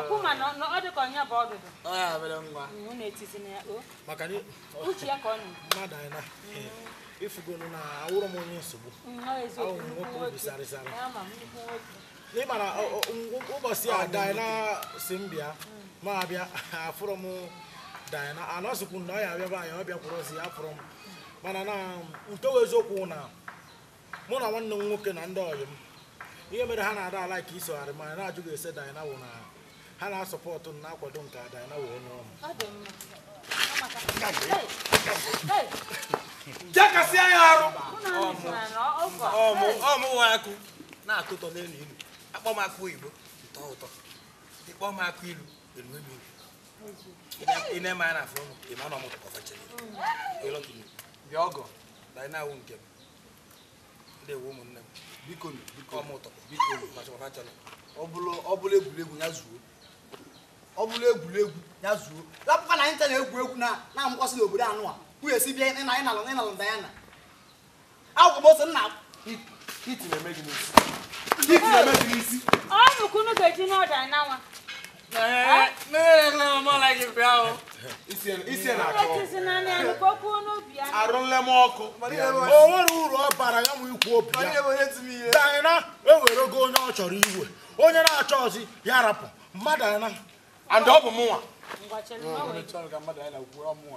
Akwụ ma na ọ dị ka onye bụ ọdụdụ. Ọ ya mere ngwa. Unu etizina ya o. Maka na Uche ya ka ọ nọ. mmadụ anyị na ifugonu na awụrụ m onye nsogbu. Ọ eziokwu, Awụ m nnukwu nwoke obi nwoke. sarịsarị. Ama m, nnukwu nwoke. N'ịma na ụbọchị a Diana si m bịa, ma abịa afụrụ m Diana anọsịkwu na ọ ya abịa be anyị, ọ bịakwurozi ya afụrụ m. Mana na nke bụ eziokwu na mụ na nwanne m nwoke na ndị ọyị m ihe mere ha na-ada ala ka isogharị ma na-ajụ gị ese Diana wụ na ha na-asọpọtụ m na-akwado nke Diana wụ onye ọmụ. Ọ dị mma. Ọ maka. Hey. Hey. Jakasịa ya arụ. Unu anụsịra na ọgọ. Ọmụ nwa akụ na-atọ ụtọ n'elu ilu. Akpọ m akụ oyibo, ụtọ ụtọ. Ịkpọ m akụ ilu, elu elu ilu. Ị na-eme anya na-afụ ọnụ, ị ma na ọmụ tọkọ fachara. Ịlọtụ m. Bịa ọgọ. Diana wụ nke m. Ndị ewu ụmụnne m. Biko biko Ọmụ ụtọ. biko Machakwa fachara. ọ bụrụ egwuregwu ya zuo. Ọ bụrụ egwuregwu ya zuo. Lapụkwa na anyị ncha na-egwu egwu na na-amụkwasị n'obodo anụ a. Kwuo esi bịa ịna ịnalụ ịnalụ Diana. Akwụkwọ m ose nna Hiti na-eme gị n'isi. Hiti na-eme gị n'isi. Ọ nnukwu unu ga-eji n'ọ Diana nwa. Isi na-achọ ọkụ. Etizina ya nụ ka o kwuo n'obi ya. Arụ nlem ọkụ. O nwere uru ọ bara ya nwe ikwu obi ya. Diana ewerego onye ọ chọrọ iwe. Onye na-achọ ọzị ya rapụ. Mmadụ Diana. And ọ bụ mụnwa. Ngwa chere, o nwere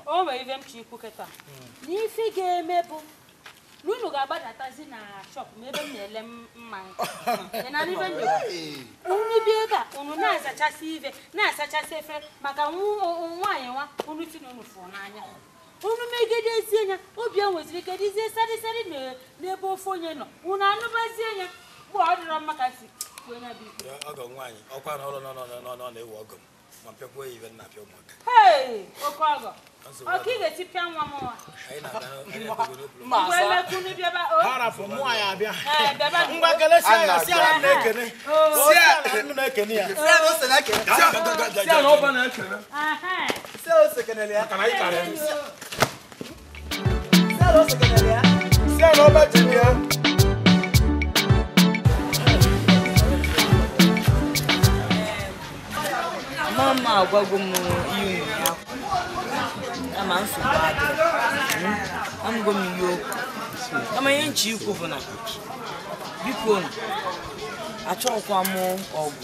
o nwere ife m chọ ikwu kịta. N'ife ga-eme bụ na unu ga-agbadatazi na shop m ebe m na-ele mmanya. Ị na-anụ ife m na-ekwu? Unu bịa ebe a, unu na-azachasị ife, na-asachasị efere maka nwaanyị nwa unu si na unu fụrụ n'anya. Unu megidezie ya, obi ya nweziri ike dizie sarịsarị n'ebe ofe onye nọ. Unu anụbazie ya, mgbe ọ dịrọ mma ka si kwuo ya bụ ikpe. Ọgọ nwaanyị, ọkwa na ụlọ nọ nọ nọ nọ na-ewu ọgọ m. Ma pịakwuo ya ibe nna pịa ụmụaka. Hey, oke ọgọ. Ọ ka ị ga-esi pịa nwa m nwa. Anyị na-abịa anyị na-ekwugo n'okwu. Ngwa emekwu bịaba o. Ha rapụ mụ anyị abịa. Ee, bịaba nụ. Ngwa kelesia ya, si ala m na-ekene. Oh. Si ala m na-ekene ya. Si ala ose na-ekene. Si ala ọba na-ekene. Aha. Si ala ose kenele ya. Maka na anyị karịrị. Si ala ose kenele ya. Si ala ọba jiri ya. Mama agwago m ihe ụnyaahụ. Kama nsogbu adịrọ. Amụgo m ihe okwu. Kama ihe nche ikwu bụ na biko achọghịkwa m ọgụ,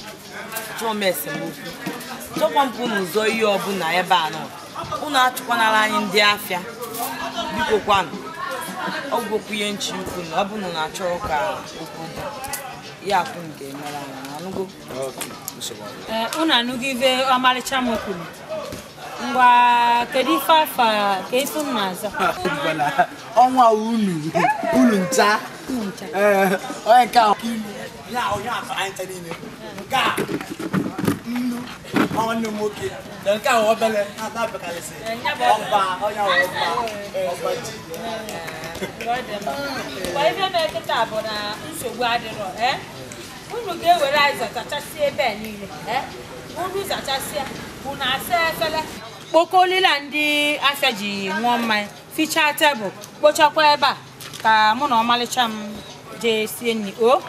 achọghị m esemokwu, achọghịkwa m ka unu zọọ ihe ọbụla ebe a nọ. Unu achụkwanara anyị ndị afịa. Biko kwanụ. Ọgwụgwọ ihe nche ikwu na ọ bụ na unu achọrọ ka okwu dị. Ya akwụ m ga-emere anyị, anụgo? Unu anụghị ife ọmarịcha m kwuru. Ngwa kedu ife afa ka ife m na-aza? Ọnwa unu unu ncha. Onye nke a ya onye akọ anyị ncha niile. Nke a nnu nwanne m nwoke na nke a obele na-ata bekalịsị. Ọba onye ahụ ọba ọba ji. Ngwa ife mere kịta bụ na nsogbu adịrọ. Unu ga-ewere anyị zachasị ebe a niile. Unu zachasịa unu asa efere kpokolila ndị afịa ji ṅụọ mmanya fichaa tebụl kpochakwa ebe a ka mụ na ọmalịcha m jee sie nri o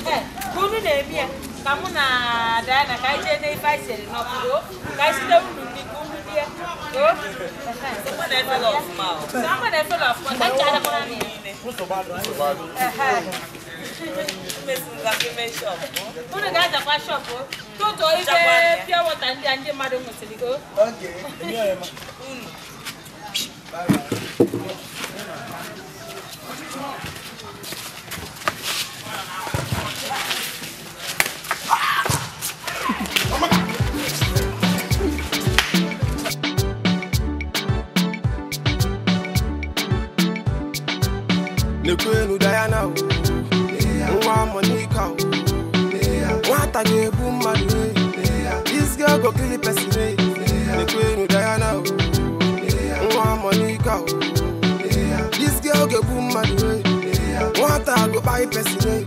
unu na-eme ya ka mụ na Diana ka anyị jee n'ife anyị siri n'ọkụ o ka anyị site unu nri ka unu rie o sama na efere ọfụma ka ncha adakwana na ya unu ga-azakwa shọpụ tụtụ ife pure water ndị a ndị mmadụ ṅụsịrị o. Unu. Nekwenu Diana o, nwa Monica o, nwata ga-egbu mmadụ e, this girl go kill person e. Nekwenu Diana o, nwa Monica o, this girl ga-egbu mmadụ e, nwata go kpai person e.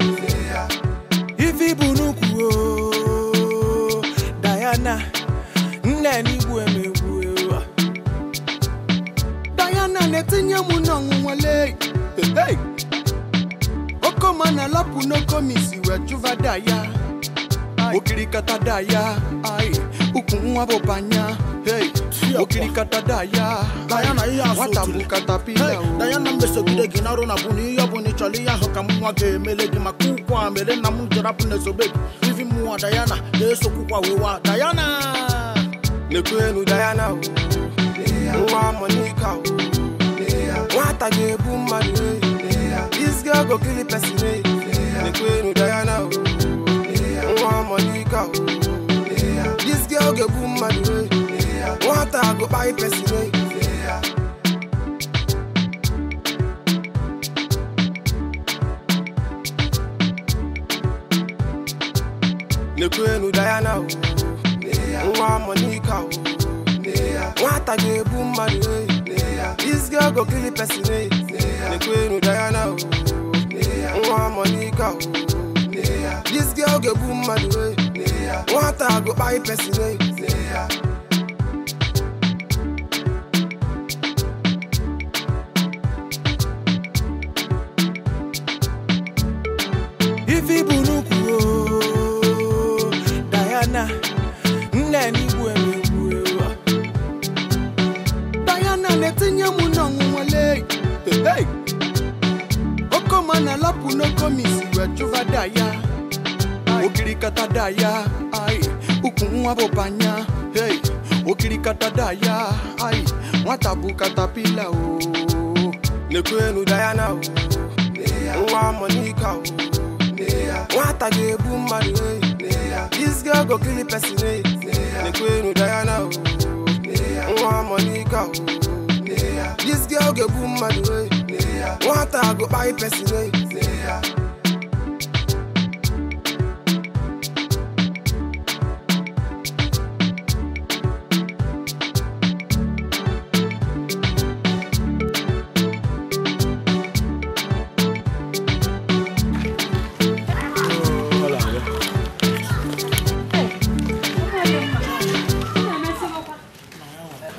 Ife ibu n'ukwu o, Diana, nne n'igbu emegbu e. Diana na-etinye m n'ọnwụnwa lee. Hey! Okoma na lapụ n'okomisi wee jụva daya. Okirikata daya, ai, ukwu nwa bụ banya. Hey! Okirikata daya, Diana ihe asụ nwata bụ katapila o. Diana mmesogide gị n'ọrụ na bụ na ihe ọ bụla ị chọrọ ihe ahụ ka m nwa ga-emele gị maka ụkwụ a mere nna m jere apụ na-esobe gị ivi mmụọ Diana na-esokwukwa wewa Diana. Nekwenu Diana o, nwa Monica o, nwata ga-egbu mmadụ e, this girl go kill person e. Nekwenu Diana o, nwa Monica o, this girl ga-egbu mmadụ e, nwata go kpai person e. Nekwenu Diana o, nwa Monica o, nwata ga-egbu mmadụ e, this girl go kill person e. Nekwenu Diana o, nwa Monica o, this girl ga-egbu mmadụ e, nwata go kpai person e. Ife ibu n'ukwu o, Diana, nne n'igbu emegbu e. Diana na-etinye m n'ọnwụnwa lee. Hey! Okoma na lapụ n'okomisi wee jụva daya. Okirikata daya, ai, ukwu nwa bụ banya. Hey! Okirikata daya, ai, nwata bụ katapila o. Nekwenu Diana o, nwa Monica o, nwata ga-egbu mmadụ e, this girl go kill person e. Nekwenu Diana o, nwa Monica o, this girl ga-egbu mmadụ e, nwata go kpai person e.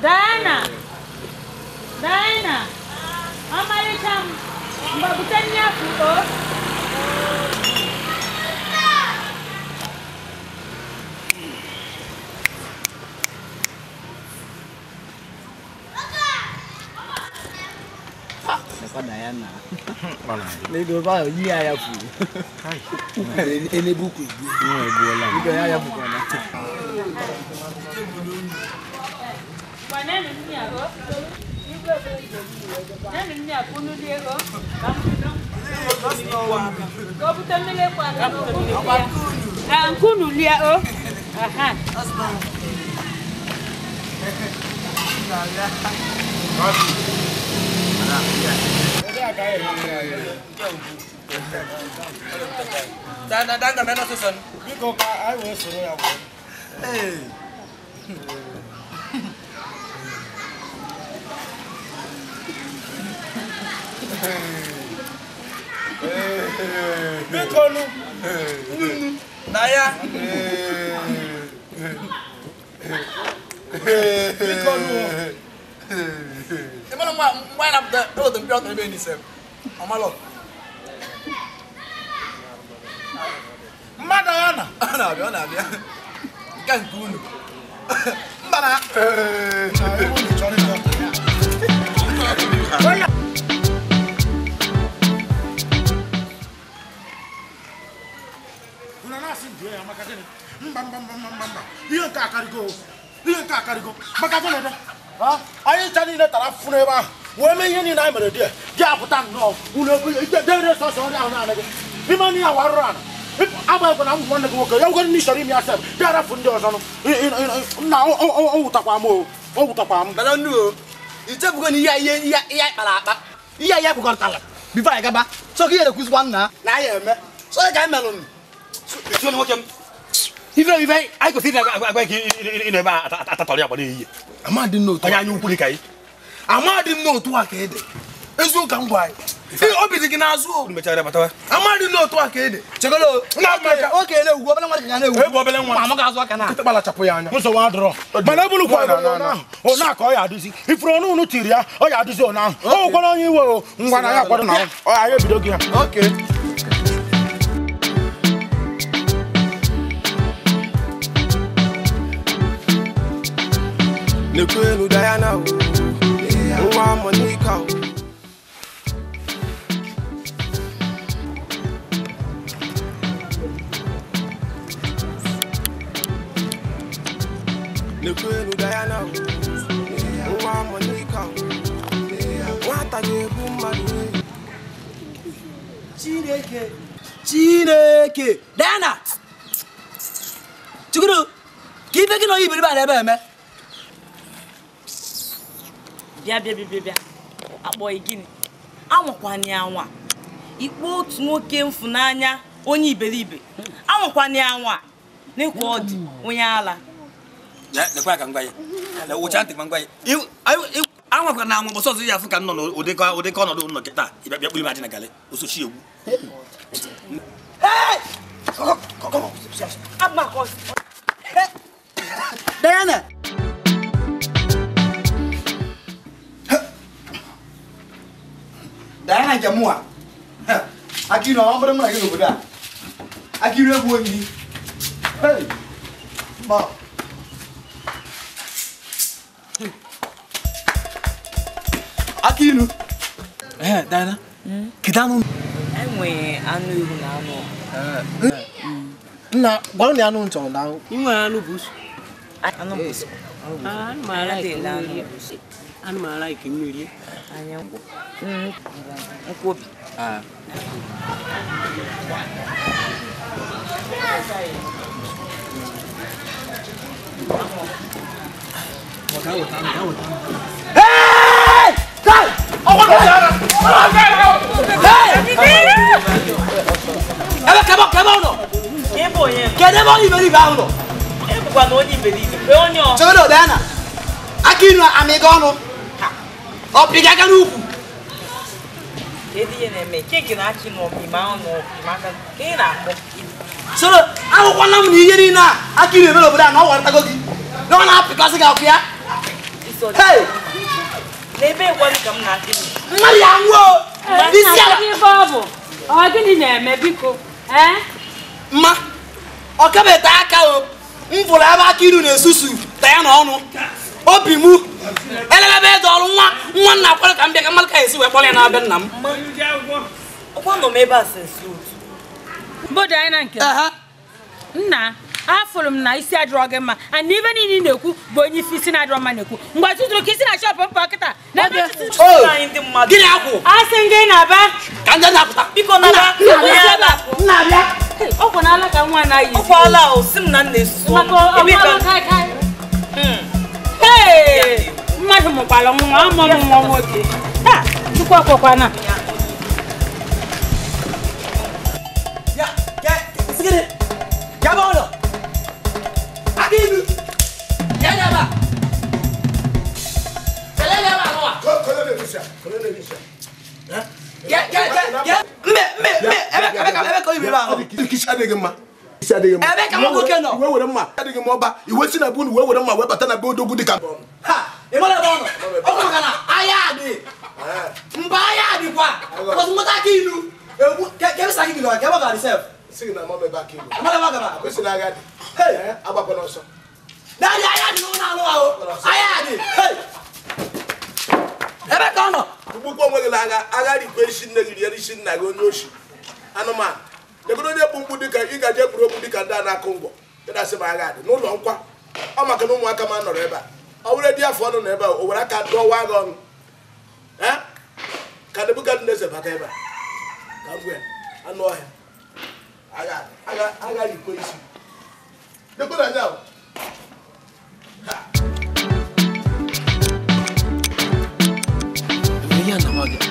Diana! Diana! Ọmalịcha m, mgbe bute nri afụ o. Nekwa Diana. N'ego ba yi ya fu. Enebu ku igbu. Igbo ya ya fu kwana. Ngwa nenu nri a o. Nenu nri a ka unu rie o. Ka o bute mmiri ekwe aka na unu rie. Nke unu rie o. Biko ka anyị wee soro ya wee. Biko nu. Na ya. Biko nu. Ị mara mgbe anyị na-apụta eweta mpịa ọtọ ebe n'ise. Ọmalọ. Mmadụ ya na. Ọ na-abịa, ọ na-abịa. Nke nke unu. Mba na. Mba mba mba mba mba. Ihe nke akarịgo. Ihe nke akarịgo. Maka gịnị dị? Anyị ncha niile tara afụfụ n'ebe ahụ. Wee mee ihe niile anyị mere di ya. Di apụta nnọọ. Unu dere sọsọ ọrịa ahụ naanị gị. Ime ndị ya warụrụ ala. Agbanyeghị na m nwanne gị nwoke, ya nwere ndị chọrọ ime ya sef. Di arafu ndị ọzọ nụ. Nna o wutakwa m o. O wutakwa m. Bala nnu o. Ichefugo na ihe ihe kpara akpa. Ihe ihe kwukọrịtara. Bifo anyị gaba. So ka ihe na-ekwuzikwa nna na anyị eme. So ka anyị melụ. Esi nwoke m. Ife ife anyị kwesịrị agwa gị ị na-ebe atatọrọ ya kwa n'ehihie. Amadị m n'otu. Onye anya ukwu dị ka anyị. Amadị m n'otu a ka ị dị. Eziokwu ka m gwa anyị. Obi dị gị n'azụ o. Mechara batawa. Amadị m n'otu a ka ị dị. Chegolo. Oke na-egwu obele nwa ka na-egwu. Egwu obele nwa. Ma amaghị azụ aka na. Nkịta gbalachapụ ya anya. Nsogbu adịrọ. Mana ebulukwa ahụ. Ọ na-akọ ọ ya adịzi. Ifuru ọnụ unu tiri ya, ọ ya adịzi ọ n'ahụ. O nwekwara onye iwe o. Ngwa na ya akwado na ọ anyị ebido gị ya. Okay. Nekwenu Diana o, nwa Monica o. Nekwenu Diana o, nwa Monica o. Nwata ga-egbu mmadụ e. Chineke, Chineke, Diana! Chukwudu, ka ife gị na onye iberibe a na-ebe eme? Bịa bịa bịa bịa akpọghị gịnị anwakwana ya anwa ikpe otu nwoke mfunanya onye iberibe anwakwana ya anwa n'ịkwa ọ dị onye ala lekwa ka ngwa ya wụcha ntị ngwa ya anwakwana anwa bọsọ ọzọ ya afụ ka m nọ n'ụdịka ọnọdụ nọ kịta ịbịa bịa kpụrụ m adị na galị osochi egwu. Diana! Diana nke mụ a aka inu ọ bụrụ mụ na gị n'obodo a aka inu egwu oyi. Aka inu. Diana, kedu anụ? Enwe anụ ewu na anụ. Nna, gwa m anụ m chọrọ na. Ị nwere anụ busu? Anụ busu. Anụ m alaiki mmiri. Anya nkwobi. Hey! Hey! Ebe kebe kebe ụlọ. Kedu ebe onye iberibe ahụ nọ? Ebụkwa na onye iberibe. Onye ọ. Chegodo Diana. Aka inu amịga ọnụ. Ọ pịga aka n'ukwu. Kedu ihe na-eme? Keki na-achị n'ọpịma ọnụ ọpịma aka ka ị na-akpọ. Soro ahụkwana m na ihe niile a aka inu eme n'obodo a na ọ warịtago gị. Na ọ na-apịkasị gị akwụ ya. Hey! N'ebe ekwanụ ka m na-akị m. Mmadụ ya nwụọ. Isi ala. Ọ gịnị na-eme biko? Mma, ọ kabete aka o. M fụrụ ebe aka inu na-esusu ta ya n'ọnụ. Obi mụ elelebe eze ọrụ nwa nwa nna akwara ka m bịa ka mmadụ ka esi wee kpọrọ ya na-abịa nna m. Ọkwa nọ m ebe a sinsi otu. Mbụ Diana nke nna afụrụ m na isi adịrọ gị mma and ibe niile ị na-ekwu bụ onye isi isi na-adịrọ mma na-ekwu mgbe tụtụrụ ka isi na shọpụ mpa kịta Gịnị akwụ? Asị m gị na-aba ka ndị na-apụta biko naba nna abịa. Ọ Ọkwa na ala ka nwa anaghị. Ọkwa ala o si m na nna esusu. Maka ọnwa kai kai. Hey! Mmadụ mụkwara nwa ama m nwa nwoke. Ha! Chukwu akwakwana. Ya, ya, sigiri. Ya ba ụlọ. Aka ilu. Ya ya ba. Sele ya ba nwa. Ya ya ya. Me me me ebe ka ibe ba ahụ. Isi adịghị mma. Isi adịghị mma. Ebe ka nwoke nọ. Iwe were mma. Adịghị m ọba. Iwe si na bunu wee were mma wee bata na be odogwu dịka. Ha! Ị mara ebe ọ nọ? Ọ bụ maka na ahịa adị. Mba ahịa adịkwa. Ọzọ nweta aka ilu. Egbu ke bisa gị gịrị ka ebe ọ gara sef. Sị gị na mama ebe aka ilu. Amara ebe ọ gara. Kwesịrị agha dị. Hey! Agbakwana ọsọ. Daddy, ahịa dị n'ụlọ alụ ahụ. Ahịa adị. Hey! Ebe ka ọ nọ? Ugbukwa onwe gị n'agha agha rikwe isi nne gị rie isi nna gị onye oshi. Anụmanụ. Legodo onye bụ mkpu dịka ị gaje egwuregwu okwu dịka ndị a na-akụ ngwọ. Ị na-asị m agha dị n'ụlọ nkwa. Ọ maka na ụmụaka m nọrọ ebe a. Ọ bụrụ dị afọ ọnụ nọ ebe a, o were aka dọwa gị ọnụ. Ka Nebukadneza bata ebe a. Ka m gwa ya, anụ ọhịa. Agha rikwe isi. Legodo anya ahụ.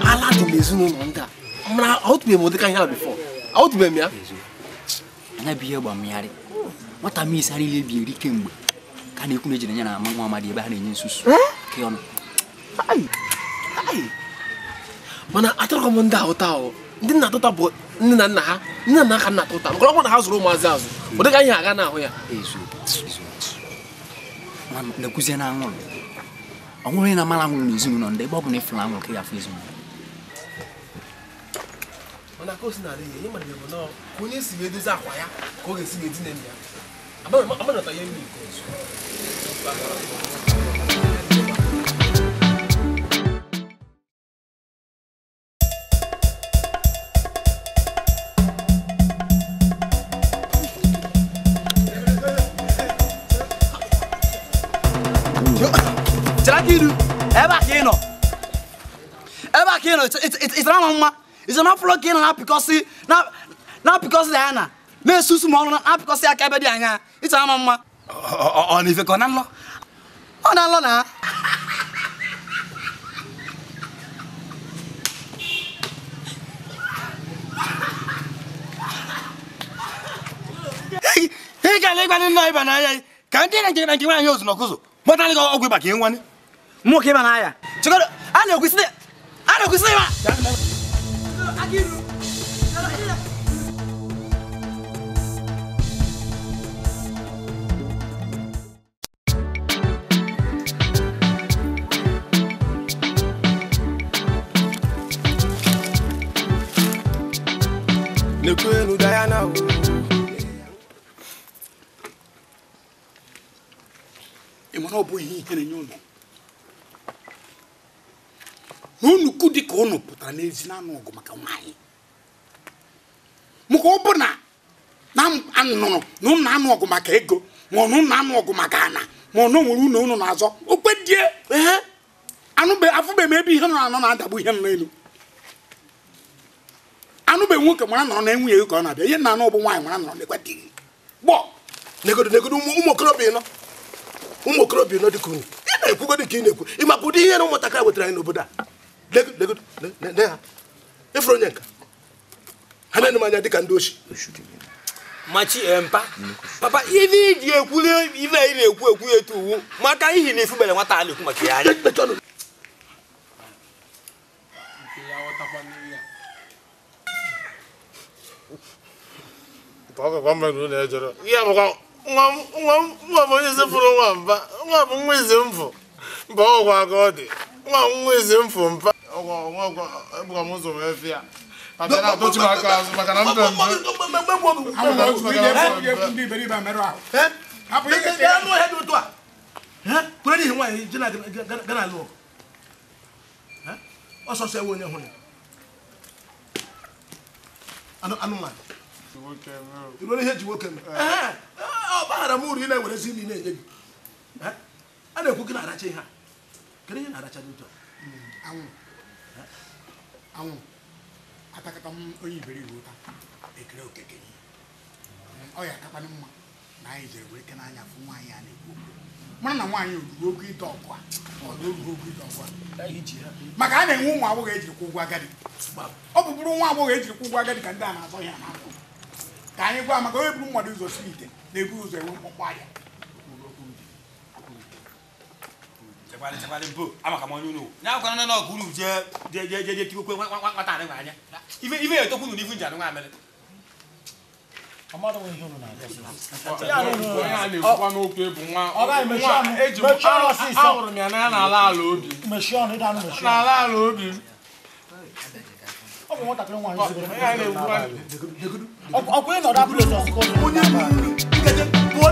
Ala dị n'ezinụlọ ndị a mara ahụtụbeghị m ụdịka ihe a bifọ ahụtụbeghị m ya anya bụ ihe gbamgharị nwata m isi niile bi eri kemgbe ka na-ekwu na ejiri ya na ama nwa amadi ebe ha na-enye nsusu ke ọnụ mana atụrụ m ndị ahụta ahụ ndị nna atụta bụ nne na nna ha nne na nna ka nna atụta maka ọkwa na ha zụrụ ụmụazị azụ ụdịka ihe aga na-ahụ ya na-ekwuzie na anwụrụ ọ nwere na mara anwụrụ n'ezinụlọ ndị ebe ọ bụ na ịfụrụ anwụrụ ka ị ga-afụ ezinụlọ mana ka o si na-adị ihe mmadụ bụ nọọ ka onye si wee dozie akwa ya ka ọ ga-esi wee dina ya amanata ihe mmiri nke ọzọ. Ebe a ka ị nọ. Ebe a ka ị nọ, ịtara m mma. Ịtara m afụlọ ka ị nọ na-apịkọsị Diana. Na-esusu m ọnụ na-apịkọsị aka ebe dị anya. Ịtara m mma. Ọ na ife ka ọ na nlọ? Ọ na nlọ na. Ị ga na-ịgwa ndị nọ ịba n'anya ka ndị na nke na nke nwaanyị ozu n'ọkụzụ gbata gị ọgwụ ịba ka ị nwanne. Mụ ka ịba n'anya. Chekọrọ, a na-ekwesị ịba. Nekwenu Diana o. Ị ma na ọ bụ ihe na-enye ụlọ. N'nnukwu dị ka ụnụ pụtara n'ezi na-anụ ọgụ maka nwaanyị. Maka ọ bụ na anụrụ na ụnụ na-anụ ọgụ maka ego ma ọ na ụnụ na-anụ ọgụ maka ana ma ọ na o nwere ụnụ ụnụ na-azọ okwe die afụbe m ebe ihe nọ anọ na-adagbu ihe nọ n'elu. Anụbe nwoke mara nọrọ na enwunye ka ọ na-abịa ihe na anụ ọ bụ nwaanyị mara nọrọ n'ekwe di gị. Gbọ negodo negodo ụmụ okorobịa nọ ụmụ okorobịa nọ dịka unu ị na-ekwugo dịka ị na-ekwu ị maka ụdị ihe na ụmụntakịrị wetara anyị n'obodo a. Legodo ne ha ịfụrụ onye nka ha na-ene m anya dịka ndị oshi. Machi mpa papa ife iji ekwuli ife ị na-ekwu ekwu etu uwu maka ihi na ifubere nwata a na-ekwu maka ya anya. Nwa bụ onye sefuru nwa mba nwa bụ nwa eze mfụ mba ọgwụ aka ọ dị nwa nwa eze mfụ mpa ebuka m ụzọ wee fịa abịa na-atọchi m aka azụ maka na mpe mpe kwere n'ihi nwaanyị ji na alụ ọgụ ọsọsọ ewe onye hụrụ ya anụmanụ iruo ihe ji nwoke mee ọ gbaghara m uru ị na-ewerezi imi na-enye gị a na-ekwu gị na-aracha ihe a kedu ihe na-aracha dị otu a anwụ atakata m onye iberibe ụta ekele okeke Ọ ya akakwanụ mma na anyị jere were kene anya fụ nwaanyị a na-ekwu okwu. Mara na nwaanyị oruru ogo ide ọgụ a ma ọ na oruru ogo ide ọgụ a. Maka a na-enwe ụmụ agbọghọ ejiri kwụ ụgwọ agadi. Ọ bụ bụrụ nwa agbọghọ ejiri kwụ ụgwọ agadi ka ndị a na-azọ ya na-akụ. Ka anyị gwa maka onye buru mmadụ ụzọ siri ite na-ebu ụzọ enwe mkpọkpọ anya. Chekwale mpo amaka m onye unu na akwa na ọgụ unu je je je je tikwe nwata arị anya ife ife etokwu unu n'ifu nji anụ nwa amele Amado ihe unu na-agọzi. Ya na-ekwukwa n'okwu ebu nwa eji m ahụrụ m ya na n'ala ala obi. Mechie ọnụ ịda anụ mechie. N'ala ala obi m. Ọ bụ nwatakịrị nwaanyị zigoro m. Ọkwa ị nọdụ apụl etu ọsịkọ. Onye nkeje pụọ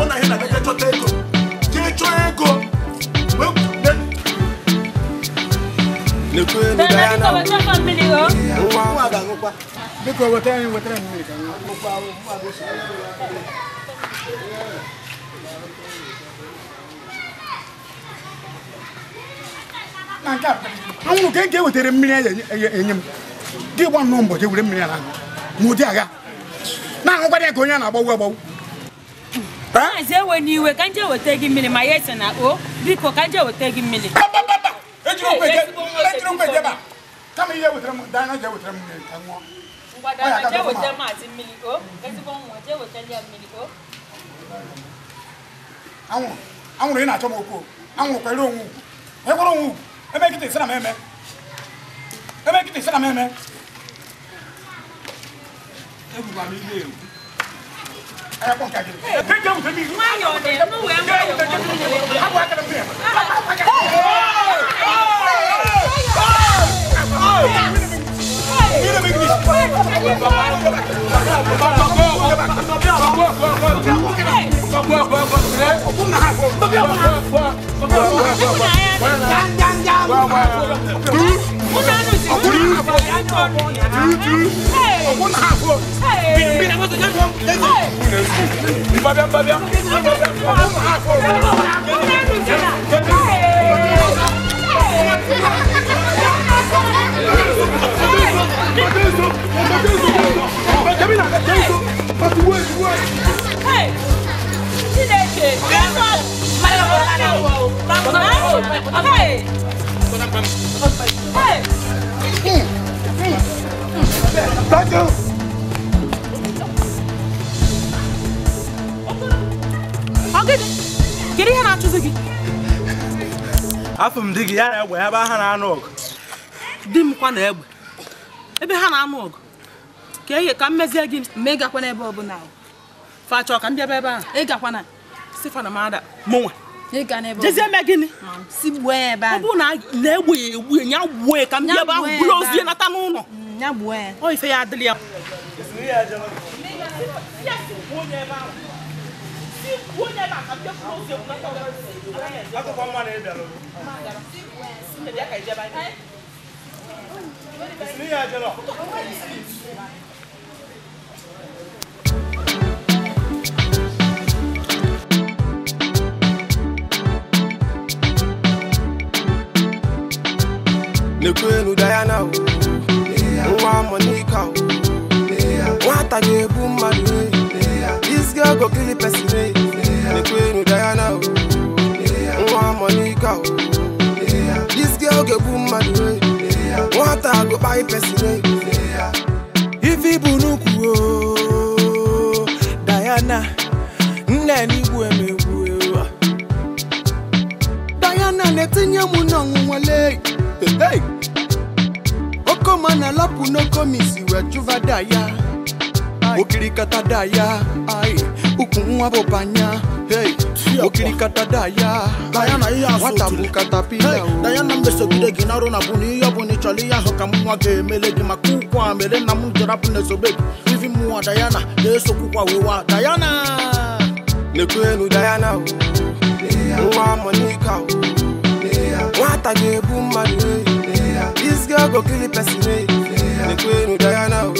na ihe na gaje chọta ego. Jee chọọ ego. Biko wetara anyị wetara mmiri ka anyị na nke a anwụrụ ka nke wetara mmiri enye m gị gba nnọọ mbọ jee were mmiri a na-aṅụ n'ụdị agha na-aṅụkwa ya ka onye a na-agbagbu agbagbu. Maazị ewe n'iwe ka nje weta gị mmiri ma ya ese na o biko ka nje weta gị mmiri. Ejiri nkwe jeba kama ihe wetara m dana je wetara m mmiri ka ṅụọ. Ngwa dana je weta maazị mmiri o ezigbo nwa je weta ya mmiri o. Anwụrụ ị na-achọ m okwu anwụrụ kwere onwe ugwu ekwere onwe ugwu ebe kịta isi na m eme ebe kịta isi na m eme egwukwa m ihe egwu. Kedu ihe na-achụzi gị? Afọ m di gị ya na egbe ebe ha na-anụ ọgụ. Di m kwa na egbe ebe ha na-anụ ọgụ ka ihe ka m mezie gị ma ị gakwana ebe ọbụla fa chọọ ka m bịaba ebe ahụ ị gakwana sifa na mada mụnwa jezie mee gịnị si gbuo ya ebe ahụ ọ bụrụ na egbe ya egbu ya gbuo ya ka m bịa ebe ahụ buru ozu ya nata n'ụlọ ya gbuo ya ọ ife ya adịla ya. Nekwenu Diana o, nwa Monica o, nwata ga-egbu mmadụ e, this girl go kill person e. Nekwenu Diana o, nwa Monica o, this girl ga-egbu mmadụ e, nwata go kpai person e. Ife ibu n'ukwu o, Diana, nne n'igbu emegbu e. Diana na-etinye m n'ọnwụnwa lee. Hey! Okoma na lapụ n'okomisi wee jụva daya. Okirikata daya, ai, ukwu nwa bụ banya. Hey! Okirikata daya, Diana ihe asụ nwata bụ katapila o. Diana mmesogide gị narụ na bụ na ihe ọ bụ na ị chọrọ ihe ahụ ka m nwa ga-emele gị maka ukwu a mere nna m jere apụ na-esobe gị. Ivi mụnwa Diana na-esokwukwa wewa Diana. Nekwenu Diana o, nwa Monica o, nwata ga-egbu mmadụ e, this girl go kill person e. Nekwenu Diana o,